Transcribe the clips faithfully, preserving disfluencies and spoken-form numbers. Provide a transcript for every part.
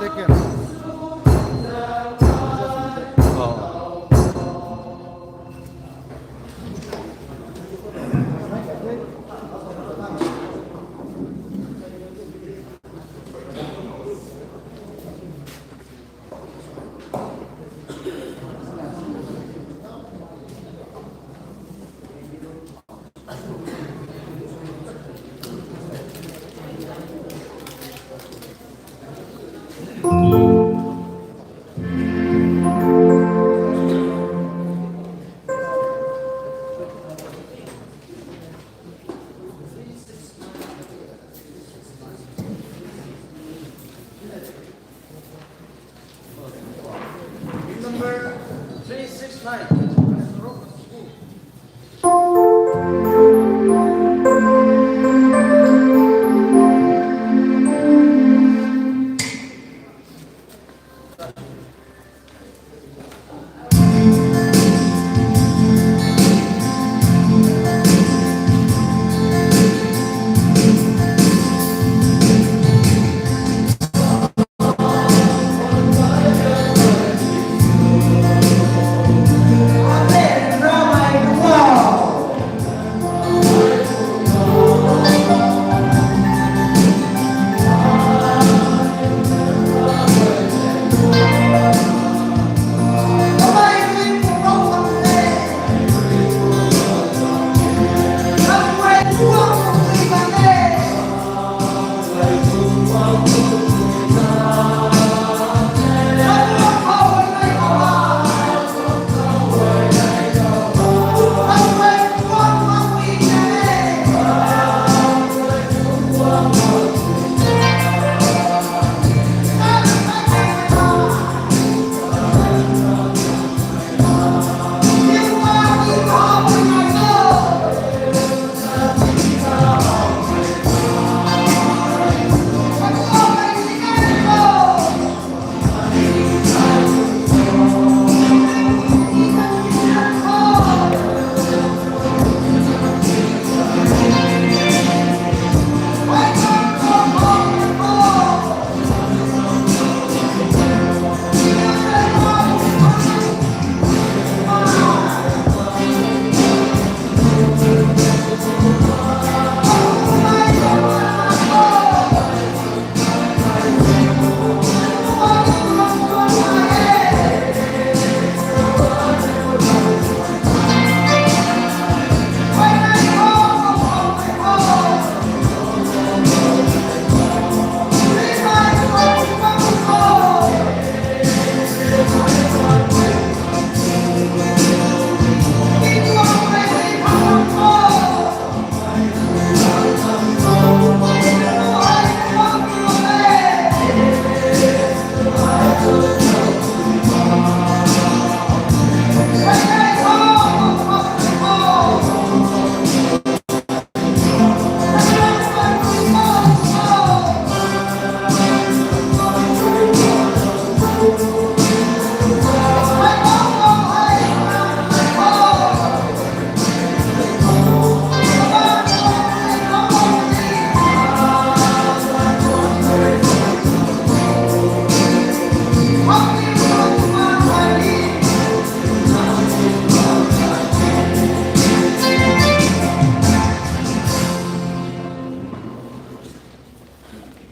Second. Oh. Number three six nine.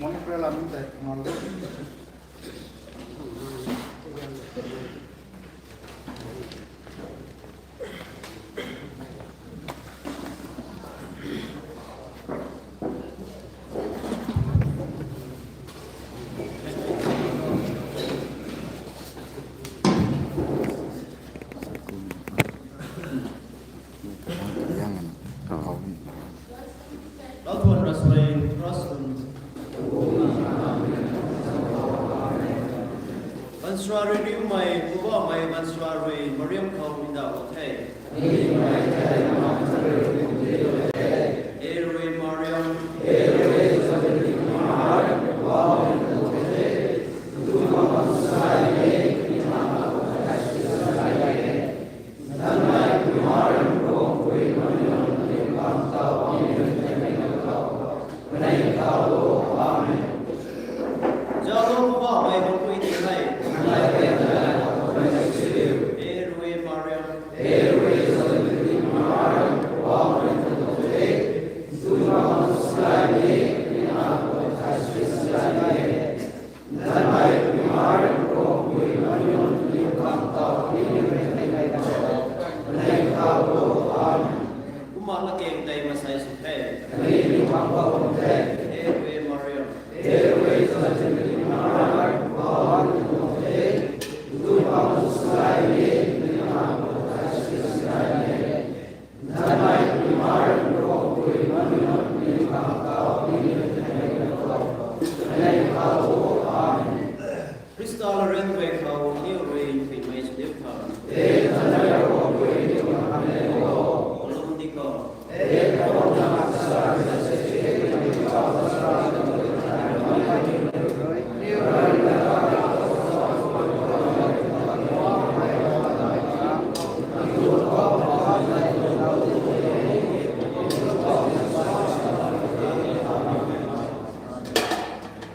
Morning prayer lam tei ngal. Lau thuan rasuai, rasuai. Bansra rui riumei, Poubauhmei bansra rui Mariam khou ndauhlou the. E rui Mariam. Zauclou, Poubauhmei, Sala ren guay khou aniu rui phuimei sw diu khang. Kalum di khou.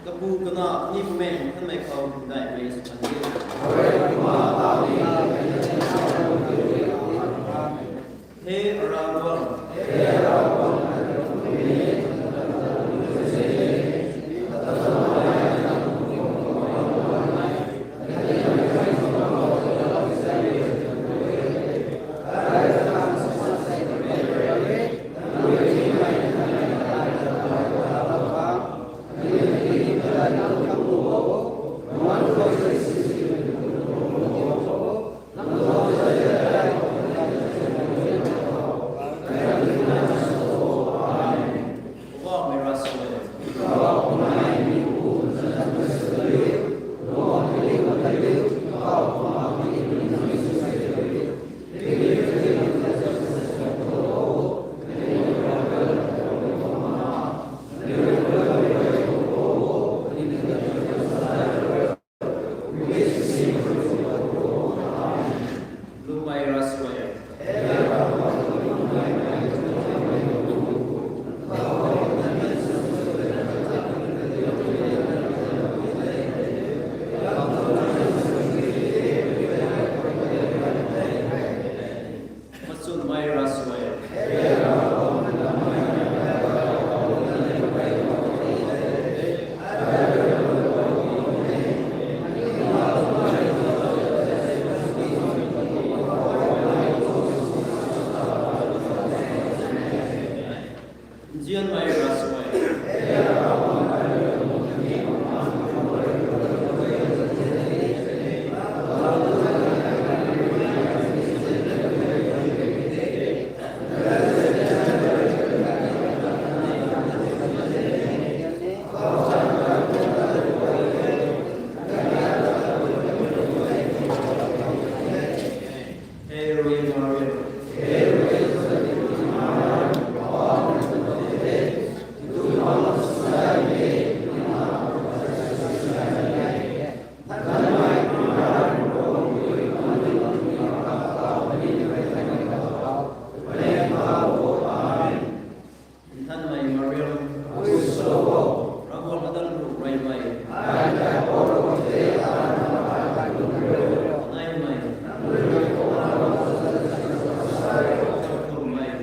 Kapu, Kanac, Bumaengh Nthanmei khou daihmei sw kan diu. He Ravguangc, Lumei Ravsuai. Machunmei Ravsuai. Nzianmei Ravsuai. Nthanmei Mariam, Ravguangc adan ruh reymei, naimei, kummei, naimei, kummei,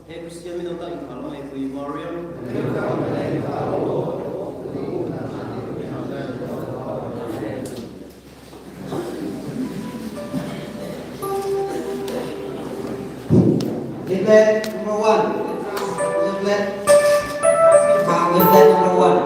He Khristian mi nunc ta nkhaloumei pui Mariam. Debate number one. Bang Yundet number one.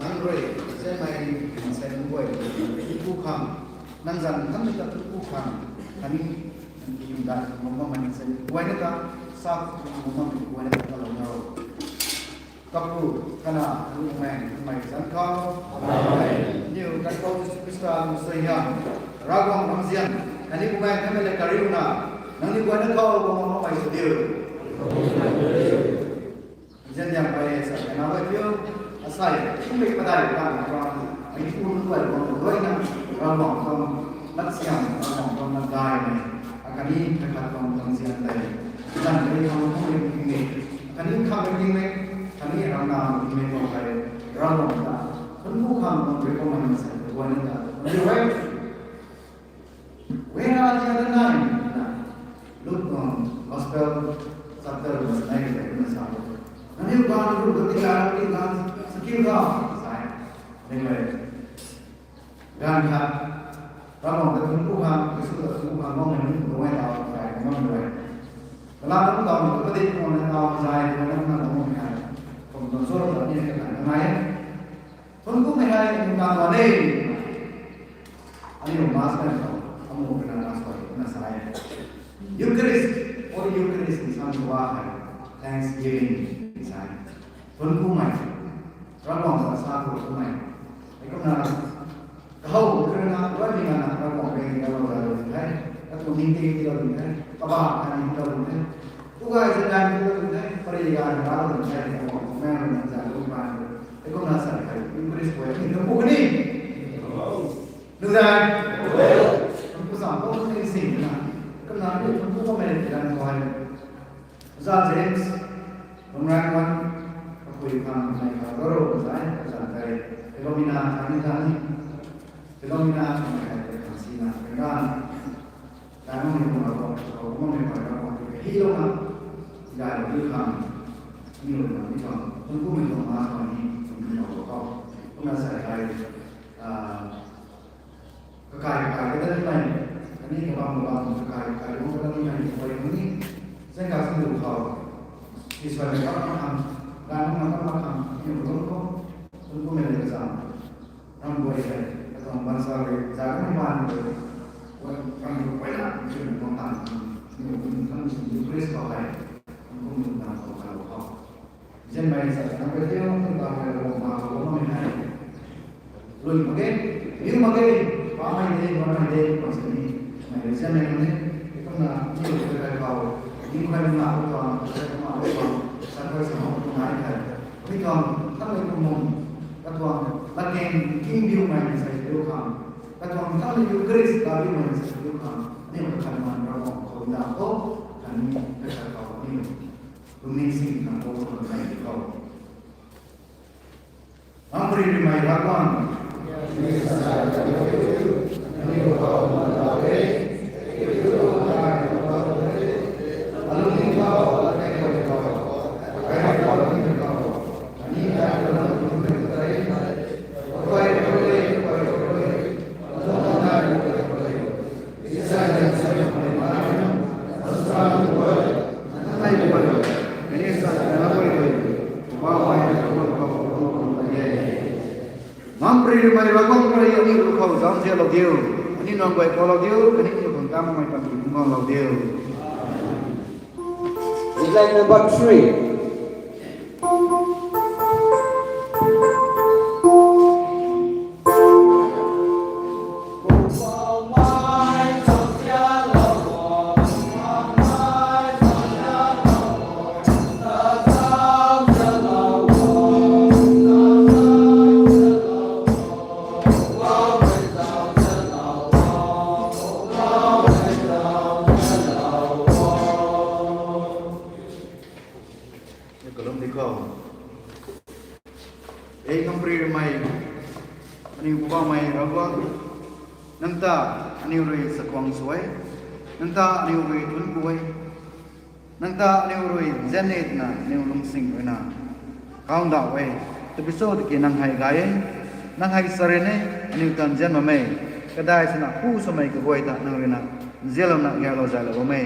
Nang rui, zemei, sen guay, tu khang, nang zan, nang mi ta tu khang, kani, nang ki dat, mama man sen guay na ta, sa, mama man guay na ta, lou na ro. Kapu, Kanac, Bumaengh, Bumaengh zanc khou. Amen. Aniu Kaipouc Jisu Khrista suaihiam, Ravguangc ramzian, khatni Bumaengh Nthanmei le kariuna, nangniw guayna khou guang makmei sw diu. Nzianliang pei sa kanac guay thiu, asei, kum rui padai kan tuang, ai pu nunc guay guang luaina, Ravguangc tuang, lat siam, Ravguangc tuang lat daimei, akhatni kakhat tuang tuang nzian tei, zan rui khang kum rui tingmei, akhatni khang rui tingmei, khatni ramna tingmei tuang tei, Ravguangc ta, thuanc ku khang tuang rui kum rui sa, guayna ta, thuanc ku rui. Where are the other nine? Na, Luke tuang Gospel chapter nine tei kumna sa. Nangniw ganv ru, kati ganv, kati ganv, sa kiu tho, sa e. Ning le, ganv khat, Ravguangc ta thuanc ku khang, Jisu ta thuanc ku khang, guangmei nunc, guangmei tau, sa e, guangmei tau. Kalam kum tau, kapadik kum na tau, sa e, guangmei nunc, guangmei tau. Kum tuang sura ta ni, katanv nai e. Thuanc kumei hei nunc kan tuan e. Aniu Mass kan khou, amu kana Mass khou, na sa e. Eucharist, Holy Eucharist, nsam tuang hei, thanksgiving, sa e. Thuanc kumei. Ravguangc ta sa thuanc kumei. Hei kumna, kahow, karana, rui ni mana, Ravguangc rui ni kalou ra lou ni the. Katu ning ting ti lou ni the. Kaba, kani lou ni the. Tu gay zan gay ni lou ni the. Pari gay ni lou ni the. Ravguangc mei rui ni zan lou ni bam. Hei kumna sa hei, Eucharist khou ni thuanc ku kani. Nu zan. Thuanc ku sam kou ni sing na. Kumna ni thuanc ku mei ni zan khou hei. Oja James, Lungran Wan, kapui khang mei kha garo zai, kazan tei, Philomena, kani kani, Philomena, mei kha tei khang sina, kairan, kaimang ni kumna ro, kaimang ni kumna ro, hi lou na, gay lou ni khang, ni lou na, ni khang, thuanc kumei tuang ma khang ni, thuanc kumei tuang khou, kumna sa kai, ah, kakai kakai ka dat nimei, khatni kabam kabam kakai kakai lung ka dat nimei, kakai lung ni, zan ka sing lu khou. Isai le kam khang, ganv na kam khang, aniu lung khou, lung khou mei le kazam. Ram guay hei, katuang baanchara le, zan ni man le, wan ram guay na, aniu lung khang, aniu lung khang, Eucharist khou hei, lung khou lung khang khou hei lou khou. Zianmei sa, nang pe teu, nang ta hei lou ma khou lou mei hei. Lui mak ge, liu mak ge, pa mai de, ma mai de, ma sini, mai de, zianmei nang ni, kumna, aniu lung khou hei khou, ning khou hei lung na, lou tuang, lou tuang, lou tuang, sa khou sa hou tuang nai hei. Mi tuang, thangmei kum mung, katuang, latkaeng, king biu mei ni sa biu khang, katuang, thangmei Eucharist ka biu mei ni sa biu khang, aniu khat man Ravguangc khou na khou, khatni, khat khou, aniu, lungning sing khang khou, khou na di khou. Mangpri Rimei Ravguangc. Mangpri Rimei Ravguangc rui aniu ruc khou zauzianlou diu, aniu nunc guay kalou diu, khatni aniu khang tammei panty mungc guanglou diu. Headline number three. Kalum di khou. Ei Mangpri Rimei, aniu Poubauhmei Ravguangc, nang ta aniu rui chakhwang sw e, nang ta aniu rui thuanc ku e, nang ta aniu rui nzian e twna aniu lungsing ruina kaungdauh e. Tabui cho tiki nang hei gay e, nang hei sarian e, aniu ta nzian bam e, kadai swna pu swmei kaguay ta nang ruina nzianlouna gaylou zaylou bam e.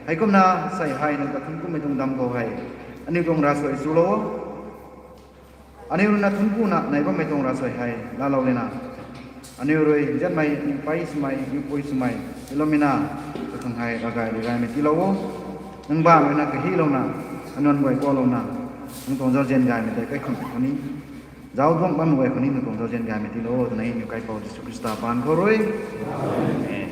Heikumna sei hei nang ta thuanc kumei tuang dam khou hei, aniu tuang ravsuai chulou o. Aniu ruina thuanc kuna nai bammei tuang ravsuai hei laalou lena, aniu rui nzianmei, aniu pei swmei, aniu pui swmei tiiloumei na, kakhang hei ravgay rui gaymei tiilou o. Nang baanv ruina kahilouna, anuan guay kalouna, nang tuang zauzian gaymei tei kaikhunc khou ni, zauc duang bammei guay khou ni nang tuang zauzian gaymei tiilou o twna aniu Kaipouc Jisu Khrista paan khou rui. Amen.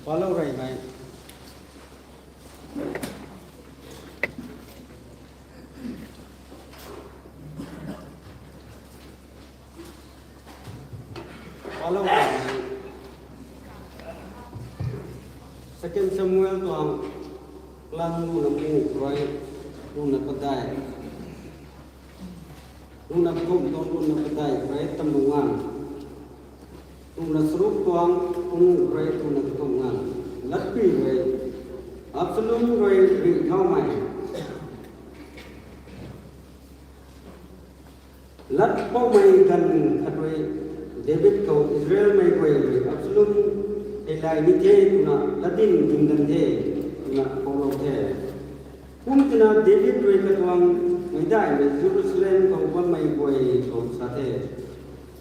Palou reymei. Palou reymei. Second Samuel tuang kalang ruhna panguh rui ruhna padeih, ruhna kathumh tuang ruhna padeih rui tamlou nganv, ruhna charuk tuang panguh rui ruhna kathumh nganv. Latpui rui Absalom rui rih thaumei. Latpoumei ganv khat rui David khou Israelmei guay rui Absalom hei lay ni the twna latdyn ding dan the twna koulou the. Kum twna David rui katuang meicdaihmei Jerusalem khou bammei guay khou sa the,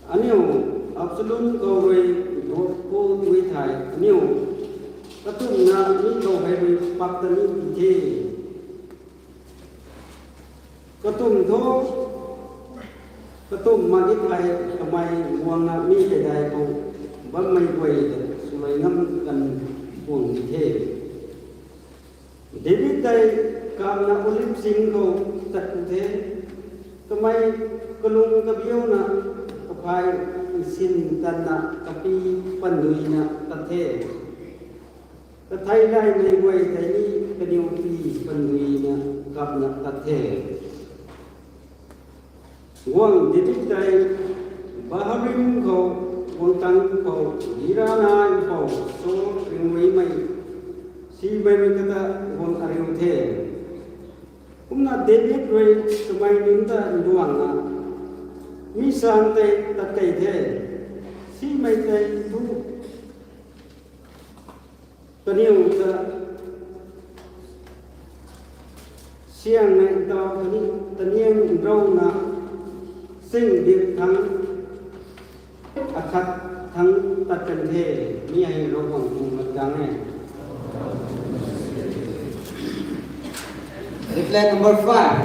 aniu Absalom khou rui duak khou tui thei aniu katumna mi khou hei rui pak ta ni ti the. Katumh tho, katumh mak e thei kamei guangna mi kaidai khou bammei guay ta swluai ngam kan guang di the. David tei kamna Olive sing khou tat ku the. Kamei kalung kabiuna kaphay nsin tanna kapi panduina tat the. Kathei laymei guay tei ni kaniw pi panduina kapna tat the. Guang David tei Bahurim khou, guang tang khou, Gira nai khou, Saul ringmei, simei mei kata guang ariu the. Kumna David rui kamei nunc ta nduangna, mi sang tei tat kei the, simei tei tu kaniw ta siang nei tau kani taniang rauna sing dik thang akhat thang tat kan the, mi hei Ravguangc tuang lat kang e. Reflect number five.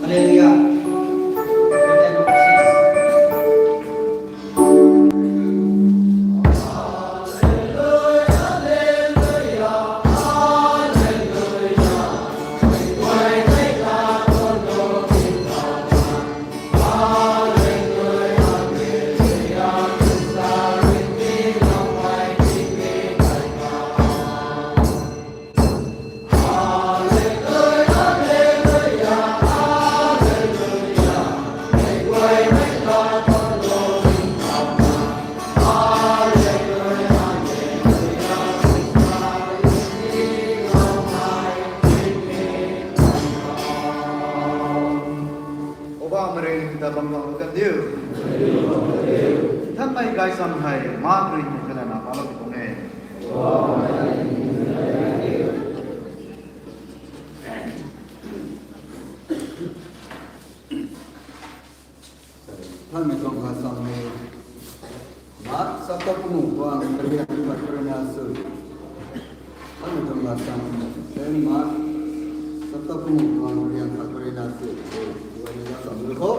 Haleluya. Poubauhmei rui ta bam bam kan diu. Nthanmei gaychamv hei Mark rui ni kalana palou tuang e. Nthanmei tuang gaychamv hei Mark chapter panguh tuang kariang khat rui na sw. Nthanmei tuang gaychamv hei Mark chapter panguh tuang kariang khat rui na sw. Guay ni gaychamv lu kho.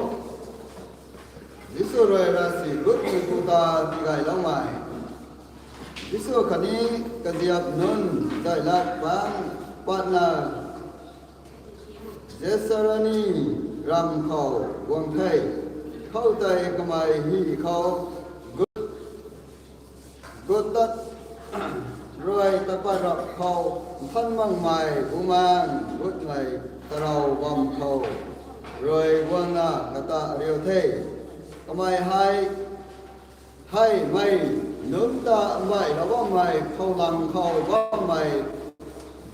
Jisu rui ravsic gutmei pu ta tigayloumei. Jisu khatni kaziap nunc zailat bangc patna Gethsemani ramv khou guang the. Khoutei kamei hi khou gut, gut tat rui tapat rap khou Nthan Makmei Bumaengh gutmei tarou bam khou rui guangna kata riu the. Kamei hei, hei mei nunc ta mbailou bammei khou lang khou bammei,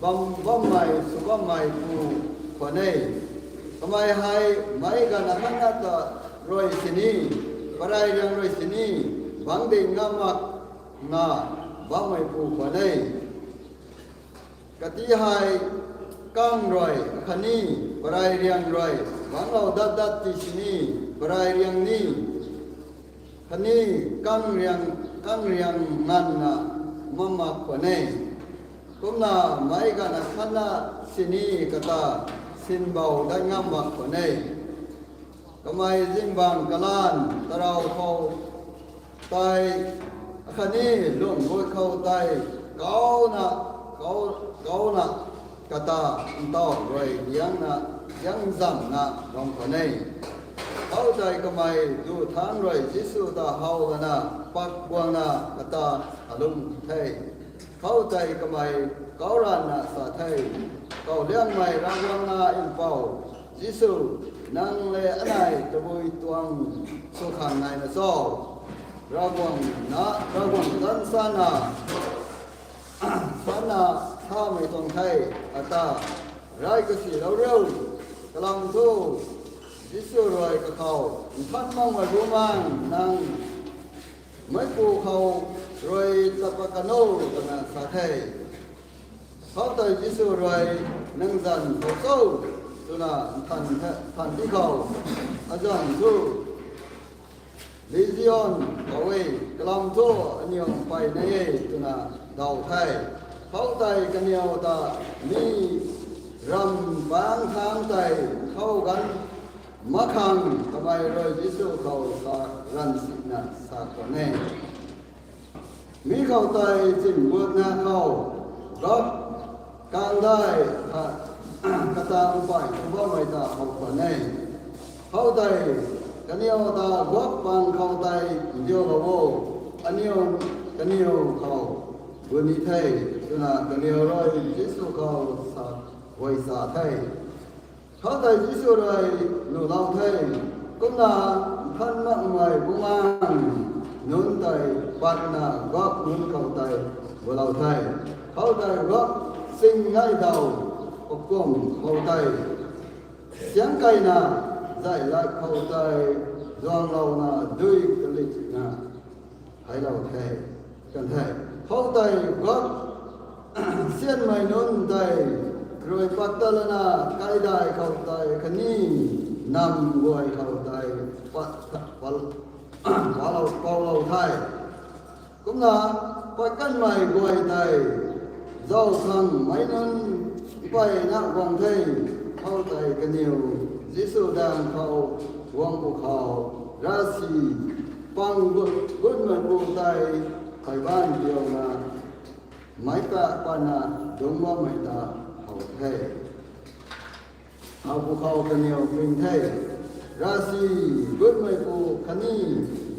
bam, bammei sw bammei pu khwan e. Kamei hei meic ganv akhatna ta rui sini, parei riang rui sini, bangc ding ngam mak na bammei pu khwan e. Kati hei kang rui khatni parei riang rui bangclou dat dat ti sini, parei riang ni khatni kang riang, kang riang nganvna ngam mak khwan e. Kumna meic ganv akhatna sini kata sinbou dat ngam mak khwan e. Kamei zingbangc kalanv tarou khou tei khatni lungc gut khou tei kauna, kau, kauna kata ntaw rui diangna, diang zamna bam khwan e. Khoutei kamei duc thangc rui Jisu ta how lana pak guangna kata kalum the. Khoutei kamei kau ranvna sa the, Kau liangmei Ravguangc na Mpouh Jisu, nang le anei tabui tuang sw khang naina cho? Ravguangc na, Ravguangc zanc sana, sana thamei tuang the, ata rey kasilou riu. Kalam thu Jisu rui kakhou, Nthan Makmei Bumaengh, nang meipu khou rui tapat kan o, twna sa the. Khoutei Jisu rui, Nang zanc khou cho? twna nthan, nthan ti khou, azanc thu Legion khou e, kalam thu aniw mpeyna e, twna daw the. Khoutei kaniw ta mi ramv bangc thangc tei khou ganv mak khang kamei rui Jisu khou sa ranv sina sa khwan e. Mi khou tei chynbutna khou gak kangdai khat kata mpey tu bammei ta how khwan e. Khoutei kaniw ta guak pang khou tei ndiulou o, aniw kaniw khou gut ni the, twna kaniw rui Jisu khou sa, guay sa the. Khoutei Jisu rui lulou the. Kumna Nthan Makmei Bumaengh nunc tei patna guak nunc khou tei gulou the. Khoutei guak sing ngai daw pakum khou tei siangc kaina zailat khou tei zuanglouna dui kalina theiclou the, kan the. Khoutei guak sianmei nunc tei rui pat tat lana kaidai khou tei khatni nam guay khou tei pat, pat, patlou, paulou the. Kumna pat kanmei guay tei zauc khang meic nunc mpeyna guang the. Khoutei kaniw Jisu daeng khou guang pwkhou khou ravsic pang gut, gutmeipu tei phey baanv piuna meic ta patna dungc bammei ta how the. How pwkhou kaniw ping the, ravsic gutmeipu khatni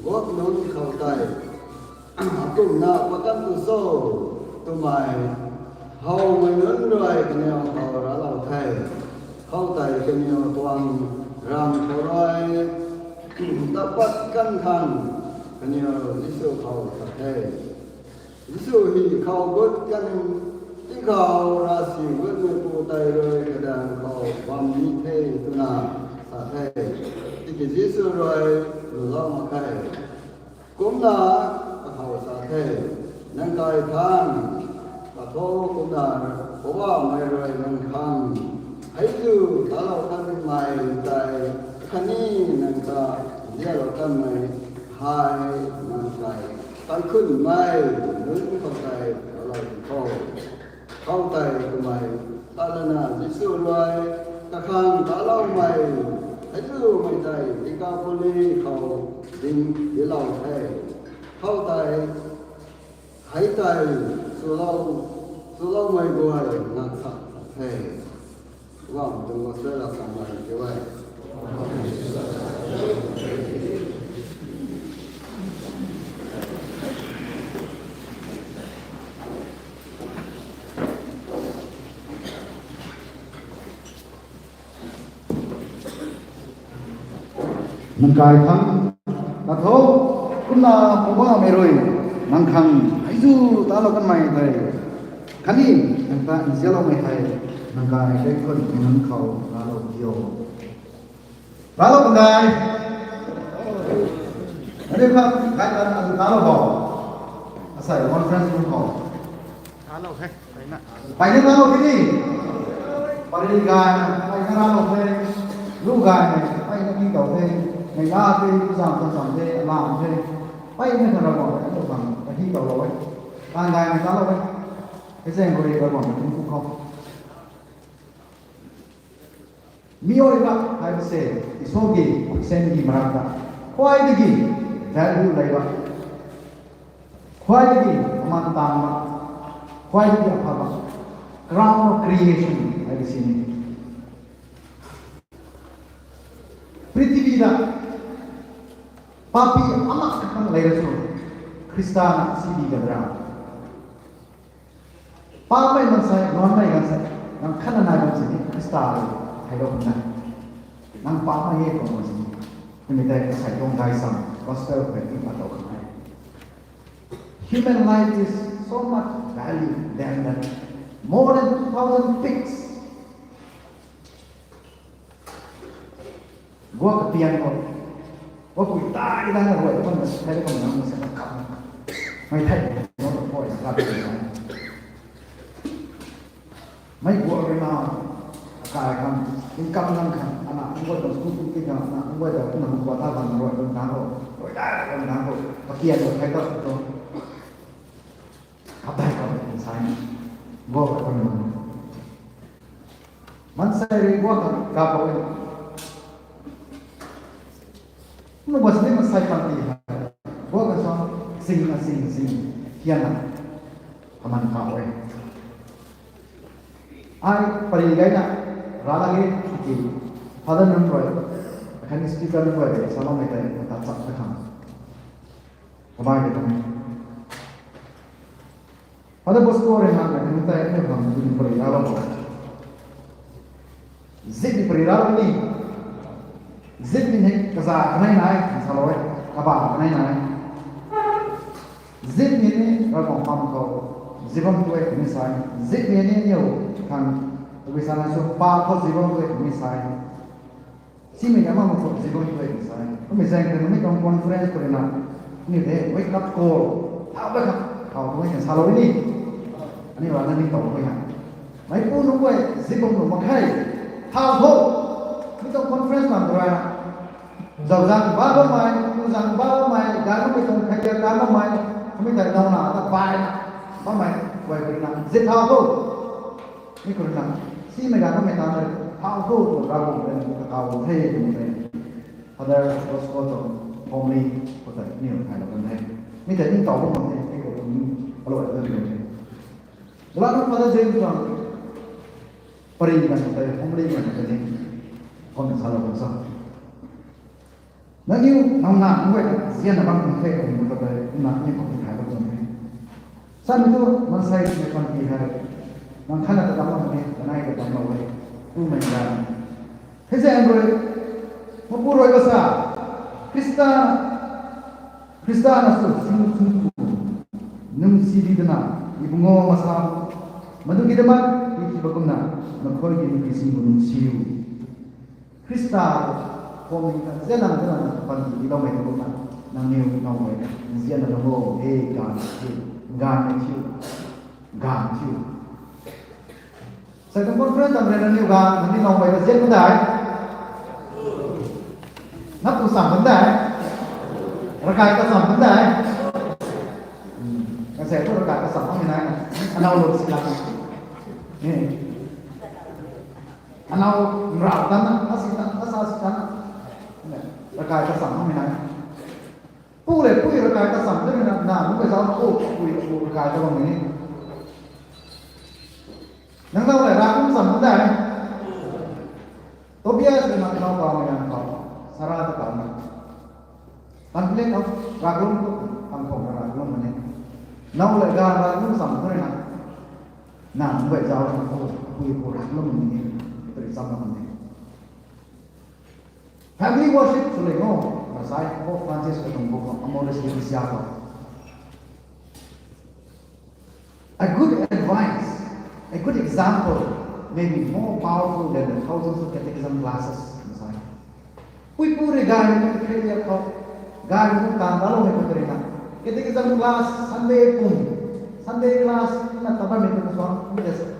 guak nunc khou tei, Akumna pat kan tu cho? twmei howmei nunc rui kaniw khou raclou the. Khoutei kaniw tuang ramv khou rui ta pat kan khang kaniw Jisu khou sa the. Jisu hei khou gut kan ti khou ravsic gutmeipu tei rui kadaeng khou bam ni the, twna sa the. Tiki Jisu rui lulou mak khe. Kumna kakhou sa the, Nang kai khang ta tho, kumna Poubauhmei rui nang khang hei zu talou kanmei tei khatni nang ta nzianlou kanmei hei nang tei kaikhunmei nunc khou tei raclou di kho. Khoutei kamei tat lana Jisu rui kakhang taloumei hei zumei tei Dekapoli khou ding dilou the. Khoutei Hei tei swlou, swloumei guay nang sa the. Wang tuang gospel la samei kiu e. Nang kai khang, na tho, kumna Poubauhmei rui nang khang hei zu talou kanmei tei, khatni nang ta nzianloumei hei, nang kai kai khun nang khou raclou dio. Raclou kan dai. Aniu khang kai kan raclou bo. Asei conference room khou. Mpeyna raclou kini. Pari gayna mpeyna raclou the. Lu gayna mpeyna pi tow the. Mei la the, zang tan zang the, lam the. Mpeyna kha Ravguangc rui aniu khang kahi toulou e. Taanv gaymei talou e. Hei zaeng khou rui Ravguangc rui tingpuk khou, miyow rui na hei se, Isor ki, Christian ki marak ta, khuay tiki value lei ba, khuay tiki aman tang ba, khuay tiki aphau ba, crown of creation hei sini. Prithvi ta papi ama khatna lei ra sw, Khrista na sibi kadra. Paapmei mansei, nuanmei mansei, nang khatna nai bam sini Khrista rui hei lou na. Nang paapmei e kum bam sini. Tumei tei kasei tuang gay sam, gospel khou ni pat tow khang e. Human life is so much value than that. More than two thousand pigs. Guak kapian khou, guak pui tai dana ruai bam na, thei kum nang masa na kam. Mei thei kum nang ruai na kam. Mei guak rui na, akai khang, income nang khang, ana, nguay ta school fee khang, ana, nguay ta, ana, nguay ta khang, ruai ta khang, ruai ta khang, pakian ta, thei ta, tu. Kap dai khou, insai, guak ta khang. Mansei rui guak ta, kap khou. Nunc guay sini mansei panty hei, guak ta suang, sing na sing, sing, hian na, aman kap e. Ai pari gayna, rala ge, ki, Father nunc rui, akhatni speaker nunc rui, saloumei tei, ta chap ta khang. Kamei tei khang. Father Bosco rui na, akhatni tei, akhatni khang, pari rala bo. Zip ni pari rala ni. Zip ni hei kaza kanei nai, salou e, kaba kanei nai. Zip ni ni Ravguangc pam khou zip bam tu e kani sai. Zip ni ni niw khang, tabui sana sw pa khou zip bam tu e kani sai. Simei ama khou zip bam tu e kani sai. Kumei zaeng khou mei tuang conference khou rui na, ni de wake up call. Thau da kha, thau tu e kan salou ni. Ani rana ni tow tu e ha. Meipu nunc guay zip bam nuh mak khe. Thau tho. Mi tuang conference lam rui na, zauzang ba bammei, tuzang ba bammei, ganv bammei tuang kharia ganv bammei, kumei tei nauna ta baina bammei guay khou rui na zip thau tho. Mi khou rui na, simei ganv bammei ta rui thau tho tu Ravguangc rui na kakaw the twmei tei, Father Bosco tuang homily khou tei niw thaylou kan the. Mi tei ningtow bam mak the, mi khou ni alou ta ni the. Gala nunc Father James tuang pari ganv khou tei homily ganv khou tei ni, kum salou kan sa. Nangniw nauna nunc guay ta nzianna bam khang the, kaniw ta tei na ni khou thaylou kan the. Samei tu mansei mei panty hei, nang khatna ta damclou mak e, kanei ta damclou e, tumei ganv. Hei zaeng rui, mapu rui kasa, Khrista, Khrista na sw sing sing tu, nung si di dana, ibu ngo masa, madu ki dama, i ki bakumna, na khoi ki nung ki sing bu nung siu. Khrista, khou mi ta, zianna, zianna, panty di loumei ta kumna, nangniw, nangmei, nzianna lou bo, e, ganv thiu, ganv thiu, ganv thiu. Sai tuang conference tam rui nangniw ganv, nangniw nangmei ta zian kan dai. Nap tu sam kan dai. Rakai ta sam kan dai. Hmm. Kan sai tu rakai ta sam kan dai. Anau lou si la. Ni. Anau nrau tan na, asi tan, asa si tan na. Rakai ta sam kan dai. Pu le pui ravkai kasam tu na, na, nunc guay zauc pu, pui, pu ravkai ta bam ni. Nang zauc le Ravguangc sam ta dai. Tobias le mak nau pau ni nang pau, Sara ta pau ni. Conflict of Ravguangc tu, pang khou na Ravguangc ni. Nau le ga Ravguangc sam tu na. Na, nunc guay zauc le pu, pui, pu Ravguangc ni. Pui sam na ni. Family worship sw le mo, na sai, Pope Francis ka tuang book, Amoris Laetitia khou. A good advice, a good example may be more powerful than the thousands of catechism classes, na sai. Pui pu rui gay ni tu khe liak khou, gay ni tu tan ta lou hei tu rui na. Catechism class, Sunday pum, Sunday class, na ta bam ni tu suang,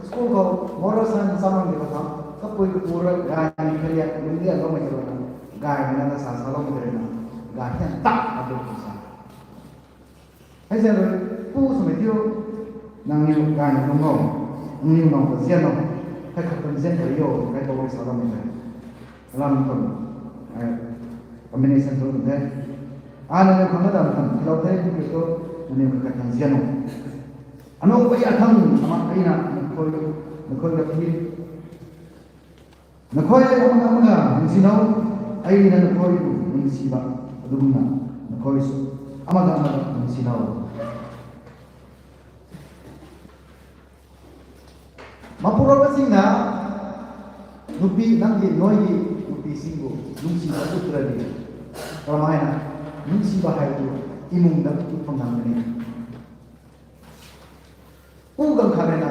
school khou, moral science sa bam ni tu suang, kapui kapu rui gay ni khe liak, lung liak lou mei tu rui na, gay ni na sa sa lou mei tu rui na, gay hian tak na tu sa. Hei zan rui, pu swmei thiu, nangniw gay ni lung o, nangniw nang ta zian o, hei khat tan zian kari o, hei kou rui sa lou mei tei. Alam khou, eh, combination tu the. Ai nangniw khang na dam khang, tilou the, pu tu, nangniw khat tan zian o. Ano pui athang, ama ai na, nang khou, nang khou ka phi. Nakhoi amang amang a nungsi nau, ai na nakhoi tu nungsi ba, adumna nakhoi su, amang amang a nungsi nau. Mapuro ka sing na, nupi nang di noi di, nupi sing gu, nungsi ba tu tra di. Ramai na, nungsi ba hai tu, imung da tu pang nang ni. Pu gang khat rui na,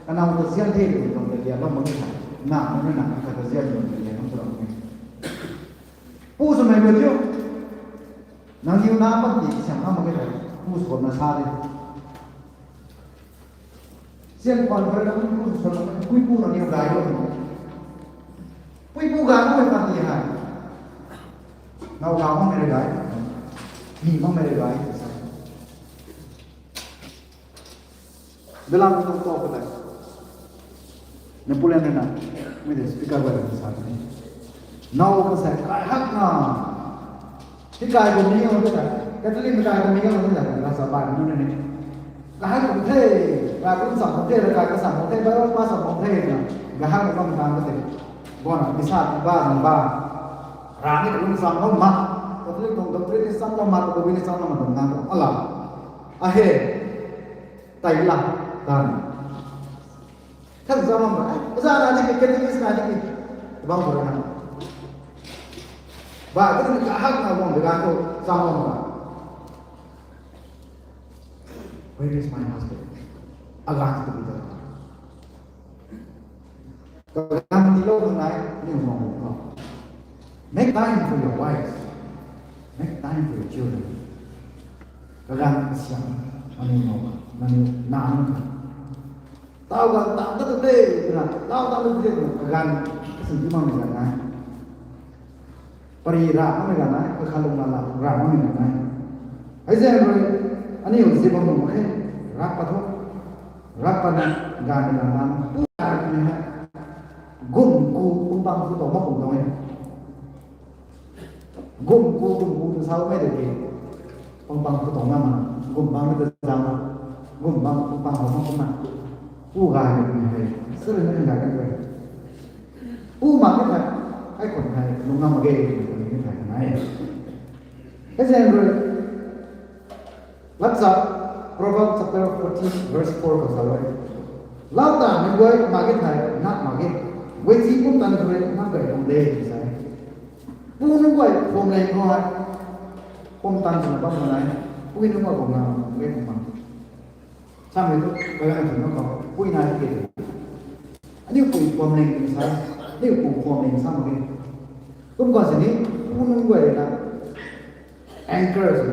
kanau ta zian the rui tuang ta lian lou mak ge tha. Na, na, na, na, khat ta zian tuang ta lian lou mak ge. Pu swmei rui thiu. Nangniw na pan ti siam na mak ge tha. Pu sw na sa de. Sian kwan khat rui na pu sw na, pui pu nangniw gay lou. Pui pu gay lou pan ti hai. Nau gay makmei rui gay. Mi makmei rui gay. Bilang tu tok ko tei. Napoleon na, mi de speaker ba sa ni. Nau ko sa kai hak na. Ti kai ko mi ko ta. Catholic kai ko mi ko ta, na sa ba ni ni. Kai hak ko the, kai ko sa ko the, kai ko sa ko the, ba pa sa ko the na. Kai hak ko kam ko te. Bona bisa ba ba. Rani ko sa ko ma. Catholic tong doctrine sa ko ma, ko ni sa ko ma na ko ala. Ahe. Tai la, tan. Kan zama ma, eh, zana ni ki, kan ni ki, zana ni ki. Bang ko na. Ba, kan ni ka hak na bang de gan ko, zama ma. Where is my husband? Agan ko bi da. Kaganv tiilou khang nai, aniu mou khou. Make time for your wife. Make time for your children. Kaganv kasiam, aniu mou, aniu na nunc. Tau ganv tang ta tu te, na, tau tang tu te, kaganv kasiam ti mang ni ganv nai. Pari ra makmei ganv nai, kakhat lung la la ra makmei ganv nai. Hei zaeng rui, aniu zi bam nuh mak khe, rap pat thu. Rap patna, ganv ni ganv nai, pu ra ni hei. Gum ku, pung bang ku tong mak kum tong e. Gum ku, gum ku tu sa mei de ki. Pung bang ku tong na ma, gum bang ni ta zang na. Gum bang, pung bang hou mak kum na. Pu gay ni hei, sari na gay ni hei. Pu mak ni thei, ai khun hei, lung ngam mak ge, ni thei nai. Hei zaeng rui, lat sa, Proverbs chapter forty, verse four khou sa e. Lau ta mei guay mak ge thei, nak mak ge. Guay zi pumtan khou rui, nak gay tuang de, sa e. Pu nunc guay, phuam leng khou hei, pumtan swna bam mak nai, pui nunc guay khou ngam, guay khou ngam. Samei tu, kaganv thun na khou, pui nai ke. Aniu pui phuam leng sa, aniu pu phuam leng sa mak ge. Kum khwan sini, pu nunc guay rui na, anchor sw,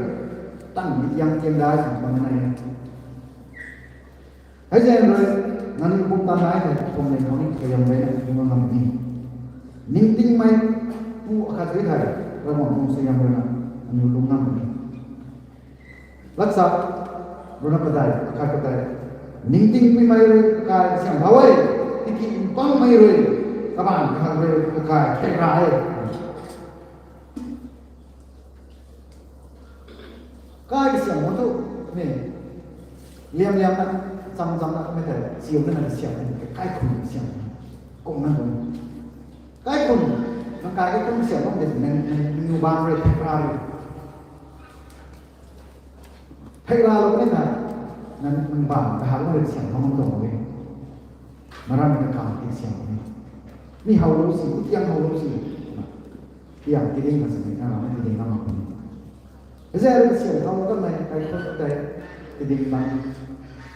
tan mi yang tiang dai sw bam nai. Hei zaeng rui, nangniw pumtan nai the, phuam leng khou ni, kayam rui na, ni ngam ni. Ningtingmei, pu akhat rui thei, Ravguangc pum sw yam rui na, nangniw lung ngam ni. Lat sa, runa padeih, akhat padeih. Ningtingpuimei rui kakai kasiam bau e, tiki mpangmei rui, kabaanc kahak rui kakai thek ra e. Kai kasiam khou tu, mi, liam liam na, cham cham na, mi tei, siam na na kasiam, kaikhun kasiam, kung na kung. Kaikhun, nang kai kaikhun kasiam khou de, nang, nang, nang bam rui, thek ra rui. Thek ra lou ni na, nang, nang bam, kahak rui kasiam khou tuang ni. Maram na kam ti kasiam ni. Mi how lou si, tiang how lou si. Tiang ti ding na si, na, na, ti ding na ma. Hei zai rui sian thau kamei, kaikhun tei, ti ding bam.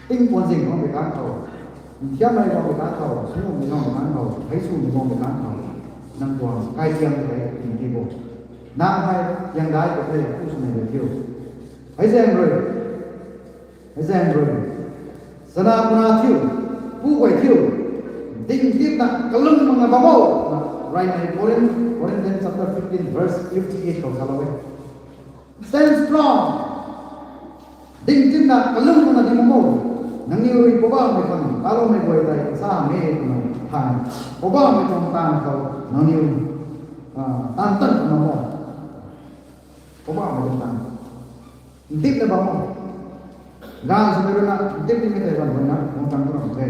Tingpuan zing guang mei kan khou, nthiammei guang mei kan khou, sungmei guang mei kan khou, hei swmei guang mei kan khou, nang tuang kai tiang tei ting ti bo. Nang hei tiang dai khou tei pu swmei rui thiu. Hei zaeng rui, hei zaeng rui, chana puna thiu, pu guay thiu, ding tip na kalung mak na bam o, na, Raymei Corinth, Corinthians chapter fifteen verse fifty-eight khou salou e. Stand strong. Ding tip na kalung mak na ding bam o. Nangniw rui Poubauhmei khang taloumei guay tei sa me twna than. Poubauhmei tuang taanv khou nangniw, ah, taanv tan twna mo. Poubauhmei tuang taanv. Ntip na bam o. Ganv swmei rui na ntip nimei tei bam rui na, guang tang tuang the.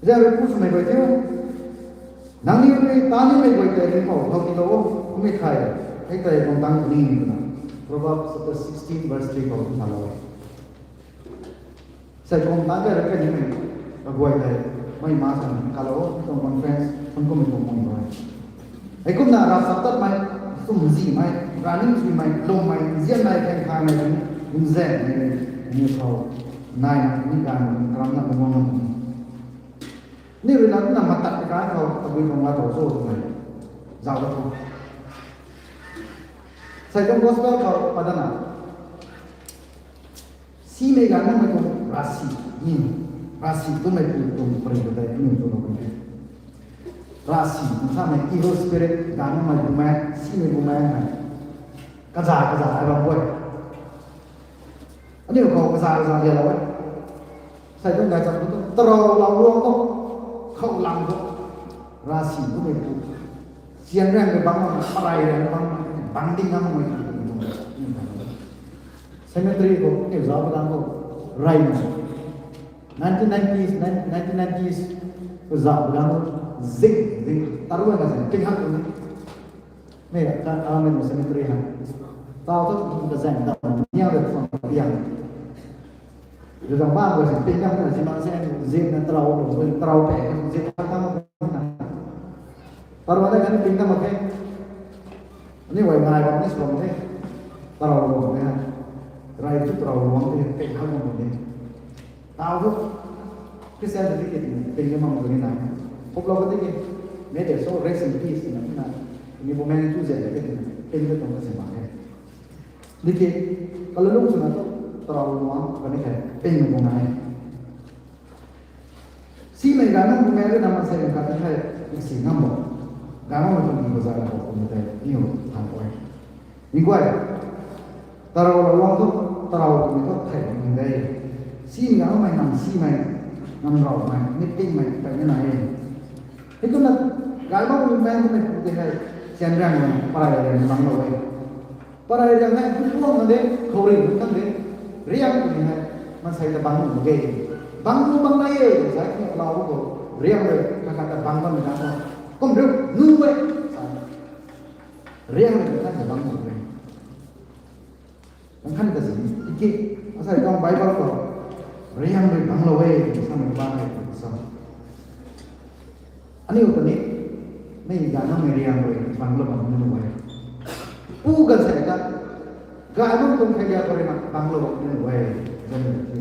Zai rui pu swmei guay thiu. Nangniw rui ta nimei guay tei ringpou thau tiilou o, kummei thei, hei tei guang tang puni twna. Proverbs chapter sixteen verse three khou salou e. Sai guang tang kai rui kai nimei kaguay tei, mei ma san kalou o, tuang conference, thun kummei tuang mung rui. Hei kumna ravchaptatmei, sumzihmei, rav ning swmei, lwmmei, nzianmei, khaengthaymei, nzianmei, ni khou, naina, ni ganv, karamna, mungwang na, ni rui na, na matat kai khou, tabui tuang la tow cho twmei, zauc la tho. Sai tuang gospel khou, padana. Simei ganv makmei tuang ravsic, ni, ravsic twmei pu tuang pari ta tei aniu tu lou kan e. Ravsic twmei samei evil spirit, ganv makmei bumaeng, simei bumaeng hei. Kaza, kaza, ai bam guay. Aniu khou kaza, kaza lialou e. Sai tuang gay cham tu, tarou lau luang tu, khou lam tu. Ravsic twmei pu. Sian riang mei bang, parai riang bang, bang ding ngam mei. Cemetery khou, aniu zauc pa ganv khou, rey mei. Nineteen nineties, nineteen nineties, khou zauc pa ganv khou, zing, zing, taruan na zing, ping hak tu ni. Mei, ka, ka, mei, cemetery hei. Tau tu, ka zang, tau, niang de, tuang, piang. Zang bam khou si ping dam na, si ma se, zip na tarou lou, tarou pe, zip na tam na. Tarou na kan ping dam mak khe. Ni guay nai bam ni sw bam the. Tarou lou bam the. Rey tu tarou lou bam the, ping hak bam the. Tau tu, Christian certificate ni ping dam mak ni nai. Khup lou ka tiki, may their soul rest in peace na, na, ni bu mei tu zan de, ping dam tuang ka si mak khe. Tiki, kalalung swna tu, tarou luang, kani khe, ping na bung nai. Simei ganv nunc bumei rui na maansei khat ni hei, si ngam bo. Ganv nunc tuang ni bazaar na bo kum tei, niw than oi. Ni guay, tarou lou luang tu, tarou twmei tu thei ni de. Simei ganv mei nam simei, nam raumei, ni pingmei, tei ni nai e. Hei kumna, ganv nunc bumei tu mei pu tei hei, sian riang na, parai riang bang lou e. Parai riang hei, bung buang na de, khou ring bung kan de. Riang twmei hei, maansei ta bang nuh mak ge. Bang nuh bang nai e, sa ni alau khou, riang rui, khat khat ta bang bam na ta. Kum riu, nuh e, sa. Riang rui, khat khat ta bang nuh e. Nang khan ka si, tiki, asai tuang Bible khou, riang rui bang lou e, sa mei bang e, sa. Aniu ta ni, mei ganv nunc mei riang rui bang lou bam ni nuh e. Pu kan sei ta, ganv nunc tuang thei lia khou rui na bang lou bam ni nuh e, zan ni ti.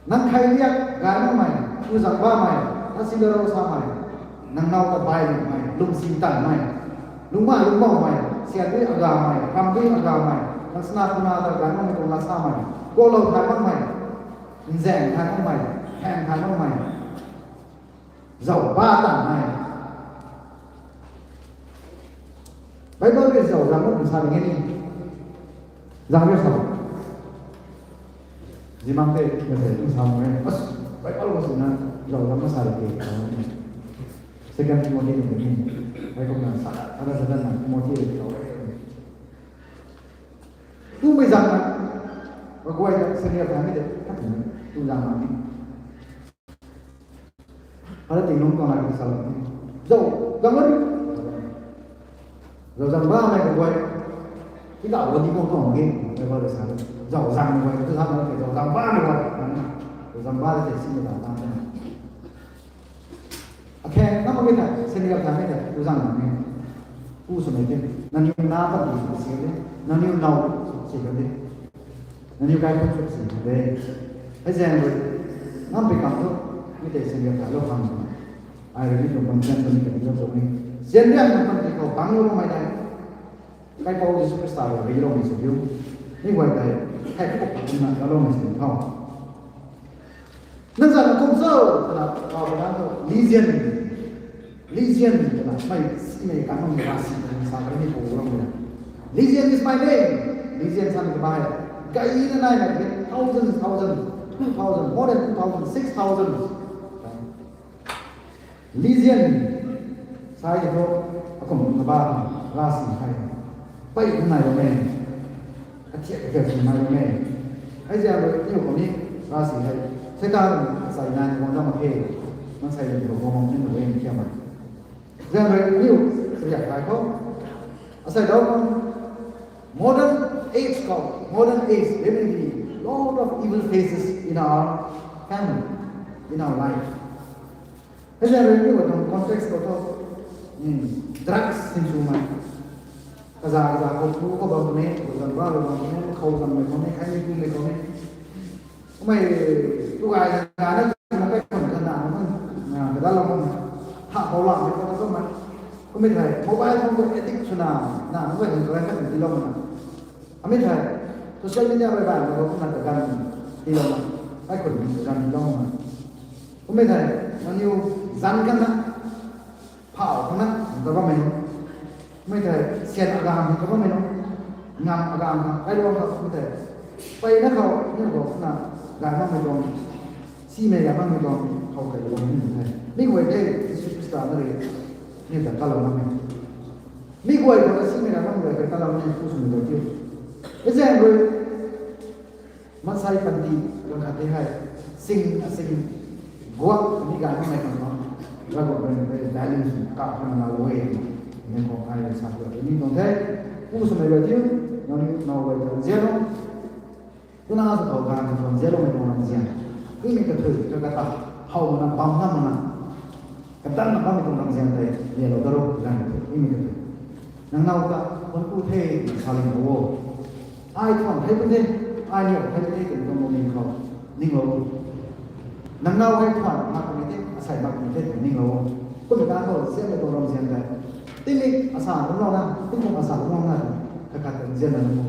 Nang thei lia ganv nunc mei, tu zang bammei, asi la rou samei, nang now ta bai lungmei, lungsi tanmei, lungma lungmaumei, sian dui agamei, ram dui agamei, nang sana puna ta ganv nunc mei tuang la samei, go lou thay makmei, nzaeng thay makmei, thaeng thay makmei. Zauc ba tanmei. Bible rui zauc zang kum sa ding e ni. Zang rui sa. Zimang tei, na tei kum sa mak e. As, Bible khou swna zauc zang ma sa rui ke, sa mak e. Second Timothy ni ni. Bible na sa, ada sa na Timothy rui zauc rui. zang na, kaguay ta senior thaymei tei, khat tu zang na ni. Para ting lung kang na kasa lou ni. Zau, zang na ni. Zau zang ba mei kaguay. Ki ta wo ni kong kong ge, mei ba de sa. Zau zang mei guay, zau zang mei guay, zau zang ba mei guay. Zau zang ba de si mei ta ta. Akhe, na ma ge ta, senior thaymei ta, tu zang na ni. Pu swmei tei, nangniw na ta di si de, nangniw now si de, nangniw kai pun si de. Hei zaeng rui, ngam pei kam tu, mi tei senior thaylou khang. Ai rui ni tuang consent ni kati lou tuang ni. Zian rian tuang ti khou bang lou mei dai. Kaipouc Jisu Khrista rui ri lou mei sw diu. Mi guay tei, thei kuk kumna lou mei sw diu khou. Nang zana kum cho, twna, kaw ba dan tu, Legion. Legion, twna, mei si mei kanmei ravsic, twna sa kan ni pu lou mei. Legion is my name. Legion sa ni kaba hei. Gayna nai na, thousands, thousands, two thousand, more than two thousand, six thousand. Legion, sa e thu, akum kaba, ravsic hei. Pei nai lou mei. Kathiak kathiak sw nai lou mei. Hei zaeng rui, niw khou ni, ravsic hei. Seitaan, asei nai ni guang dam mak khe. Nang sei ni khou guang mak ni na guang ni thiam mei. Zaeng rui, niw, kariak kai khou. Asei dau khou. Modern age khou, modern age, there may be lot of evil faces in our family, in our life. Hei zaeng rui ni tuang context khou thu, drugs sin swmei. Kaza kaza khou pu khou bam ne, khou zan ba bam ne, khou zan mei khou ne, khai ni pu mei khou ne. Kummei, tu gay na na, na kai khun khan na, na, na, kadalou khun, ha khou lam mei khou na kummei. Kummei thei, mobile phone khou addict swna, na, na kai khun khan khat tilou na. Amei thei, social media rui bai mei khou kumna kaganv tilou na, kai khun kaganv tilou na. Kummei thei, nangniw zan kan na, phau khang na, ka bammei nunc. Kummei thei, syan agam khang ka bammei nunc. Ngam agam khang, kai luang khang, kummei thei. Peyna khou, niw khou kumna, gay makmei tuang, simei gay makmei tuang, khou kai luang ni thei. Mi guay tei, Jisu Khrista na rui, niw ta kalou makmei. Mi guay khou ta simei gay makmei guay ta kalou ni, pu swmei guay tei. Hei zaeng rui, maansei panty, guang khat tei hei, sing, asing, guang, mi gay makmei khang, Ravguangc rui, balance, kap khang na lou e, ni khou ai sa tu ni tuang the, pu swmei guay tei, nangniw, now guay ta nzian o. Tuna sw khou ganv khou nzianloumei tuang ramzian. Kummei kathui, kakata, how mana, bam na mana. Kadanna bammei tuang ramzian tei, lialou da ro, ganv khou, kummei kathui. Nang now ta, thuanc ku the, na sa ling lou o. Ai thuan thei pun the, ai niw thei pun the, twmei tuang lungning khou, ninglou o. Nang now hei thuan mak puni the, asei mak puni the, twmei ninglou o. Kummei ganv khou, nzianmei tuang ramzian tei. Tingmik asa lungclou na, tingkum asa lungclou na, kakhat ta nzianna lung o.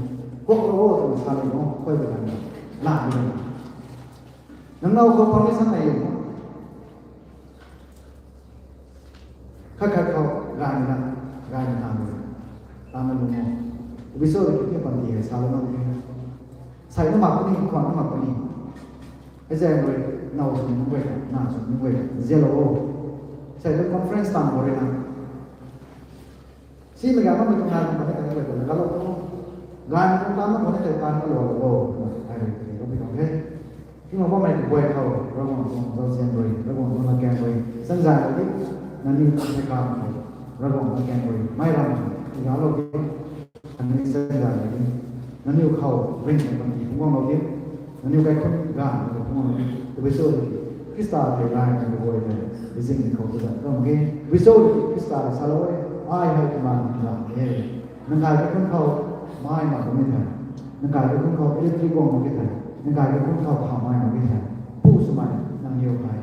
Kuaklou o, twna sa ling o, khuay ba ganv khou. Lamei ganv. Nang now khou permission nai o. Khat khat khou gayna, gayna tanna, tanna lung o. Tabui cho, tabui cho, panty hei salou mak e. Sei na mak puni, khwan na mak puni. Hei zaeng rui, now sw ni guay, na sw ni guay, nzianlou o. Sei tu conference tan khou rui na. Simei gay makmei tuang nai tuang panty khat guay ta na kalou o. Ganv tuang tan mak khwan ni tei tan kalou o. Ai rui, rui, rui, rui, rui. Tingmei bammei kaguay khou, Ravguangc tuang zauzian rui, Ravguangc tuang latkaeng rui, sanzan rui, nangniw thei kam khou, Ravguangc latkaeng rui, meic ram, tigaylou di, nangniw sanzan rui, nangniw khou ringmei panty phungc guanglou di, nangniw kaikhunc ganv khou phungc guanglou di, tabui cho, Khrista thei laymei kaguay tei, bizing khou tazan bam ge, tabui cho, Khrista rui salou e, ai hei kaman lam e. Nang kai kaikhunc khou, mai mak bammei thei. Nang kai kaikhunc khou, electric guang mak ge thei. Nang kai kaikhunc khou, khamai mak ge thei. Pu swmei, nangniw hei.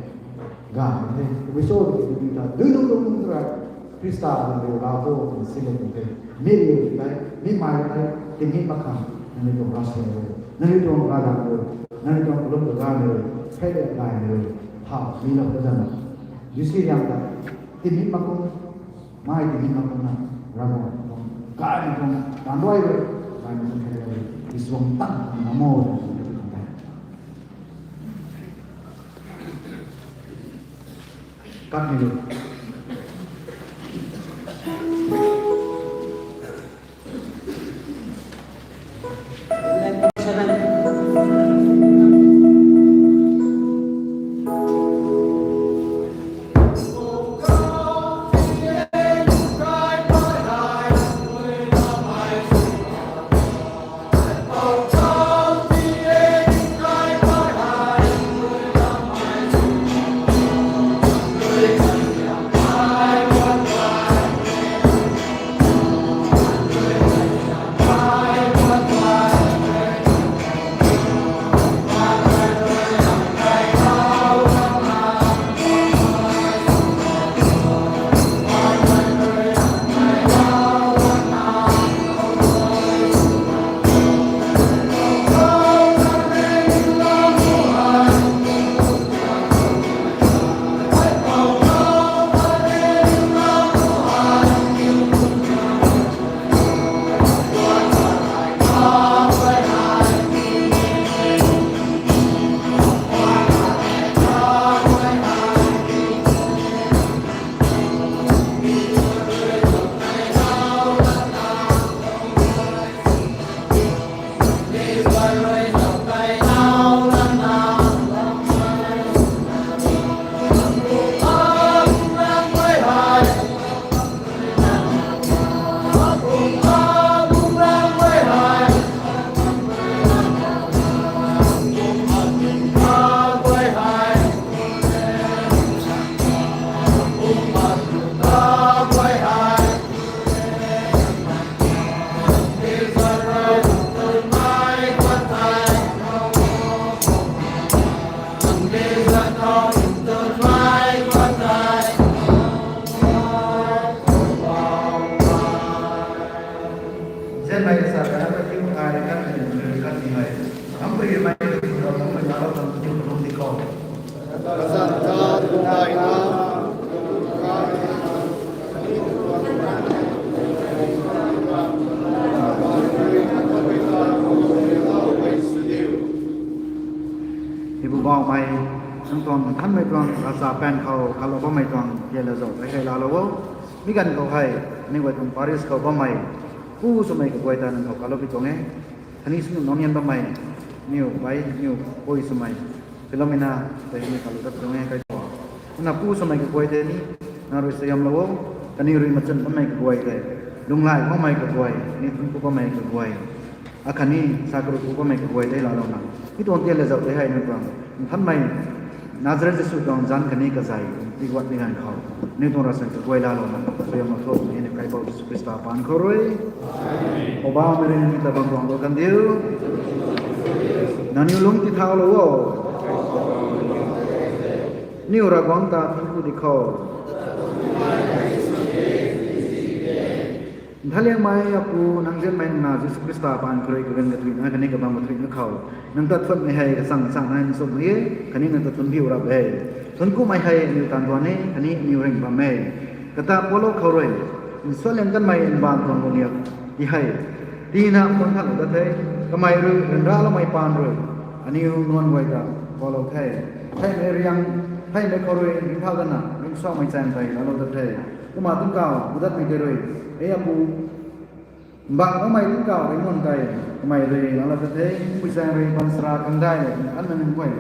Ganv the. Tabui cho, tabui ta. Dui lung lung lung tura. Khrista nangniw rau tho, twna silou tuang the. Mi riu tei, mi mai tei, tingmik mak khang, nangniw tuang ravsuai rui. Nangniw tuang ravdang rui. Nangniw tuang kalum kaganv rui. Kheiliak gay rui. Thau, mi lou ta zan. Yusi riam ta. Tingmik mak kum. Mai tingmik mak kumna, Ravguangc tuang, gaymei tuang, tanduai rui, gaymei tuang khe rui, isuang tang, tang na mo, tang tang tang tang. Kat ni lu. Hei Poubauhmei, nang tuang nthanmei tuang ravchap paeng khou kalou bammei tuang tiatlou zauc tei hei laalou o. Mi ganv khou hei, aniw guay tuang parish khou bammei pu swmei kaguay ta nang khou kalou pi tuang e. Khatni sini nangnian bammei, aniw bai, aniw pui swmei, Philomena tei ni kalou dat tuang e kai. Kumna pu swmei kaguay tei ni, nang rui suaihiamlou o, kaniw rui machun bammei kaguay tei, lunghlaic bammei kaguay, ni thunc ku bammei kaguay, akhatni sa karuh ku bammei kaguay tei laalouna, mi tuang tiatlou zauc tei hei nang tuang nthanmei Nazareth Jisu tuang zanc khatni kazei tiguatmei ganv khou, aniw tuang ravchap kaguay laalouna suaihiamlou tho, aniw Kaipouc Jisu Khrista paan khou rui. Poubauhmei rui nangniw ta bam tuang lou kandiu. Nangniw lungc tithaulou o. Aniw Ravguangc ta thunc ku di khou. Nthaliangmei Apu, nang zianmei nang na Jisu Khrista paan khou rui kaganv kathuicna khatni kabam kathuicna khou, nang ta thuanmei hei kachang chang nai nchumhmei e, khatni nang ta thunc biu rap e. Thunc kumei hei aniw taanv duan e, khatni aniw ringh bam e. Kata pualou khou rui, nsuanliang kanmei mbaanv tuang lungniak ti hei, tiina khwan thanlou dat the, kamei rui ryanraloumei paan rui, aniw nuan guay ta pualou the. Theihmei riang, theihmei khou rui ringcthau datna ringcsuangmei chaeng tei laalou dat the. Kumna tingkauh gudatmei tei rui, He Apu, mbangloumei tingkauh ringcnuan tei kamei rui laalou dat the. Mpui zaeng rui baanchara kangdai le nthanmei nunc guay,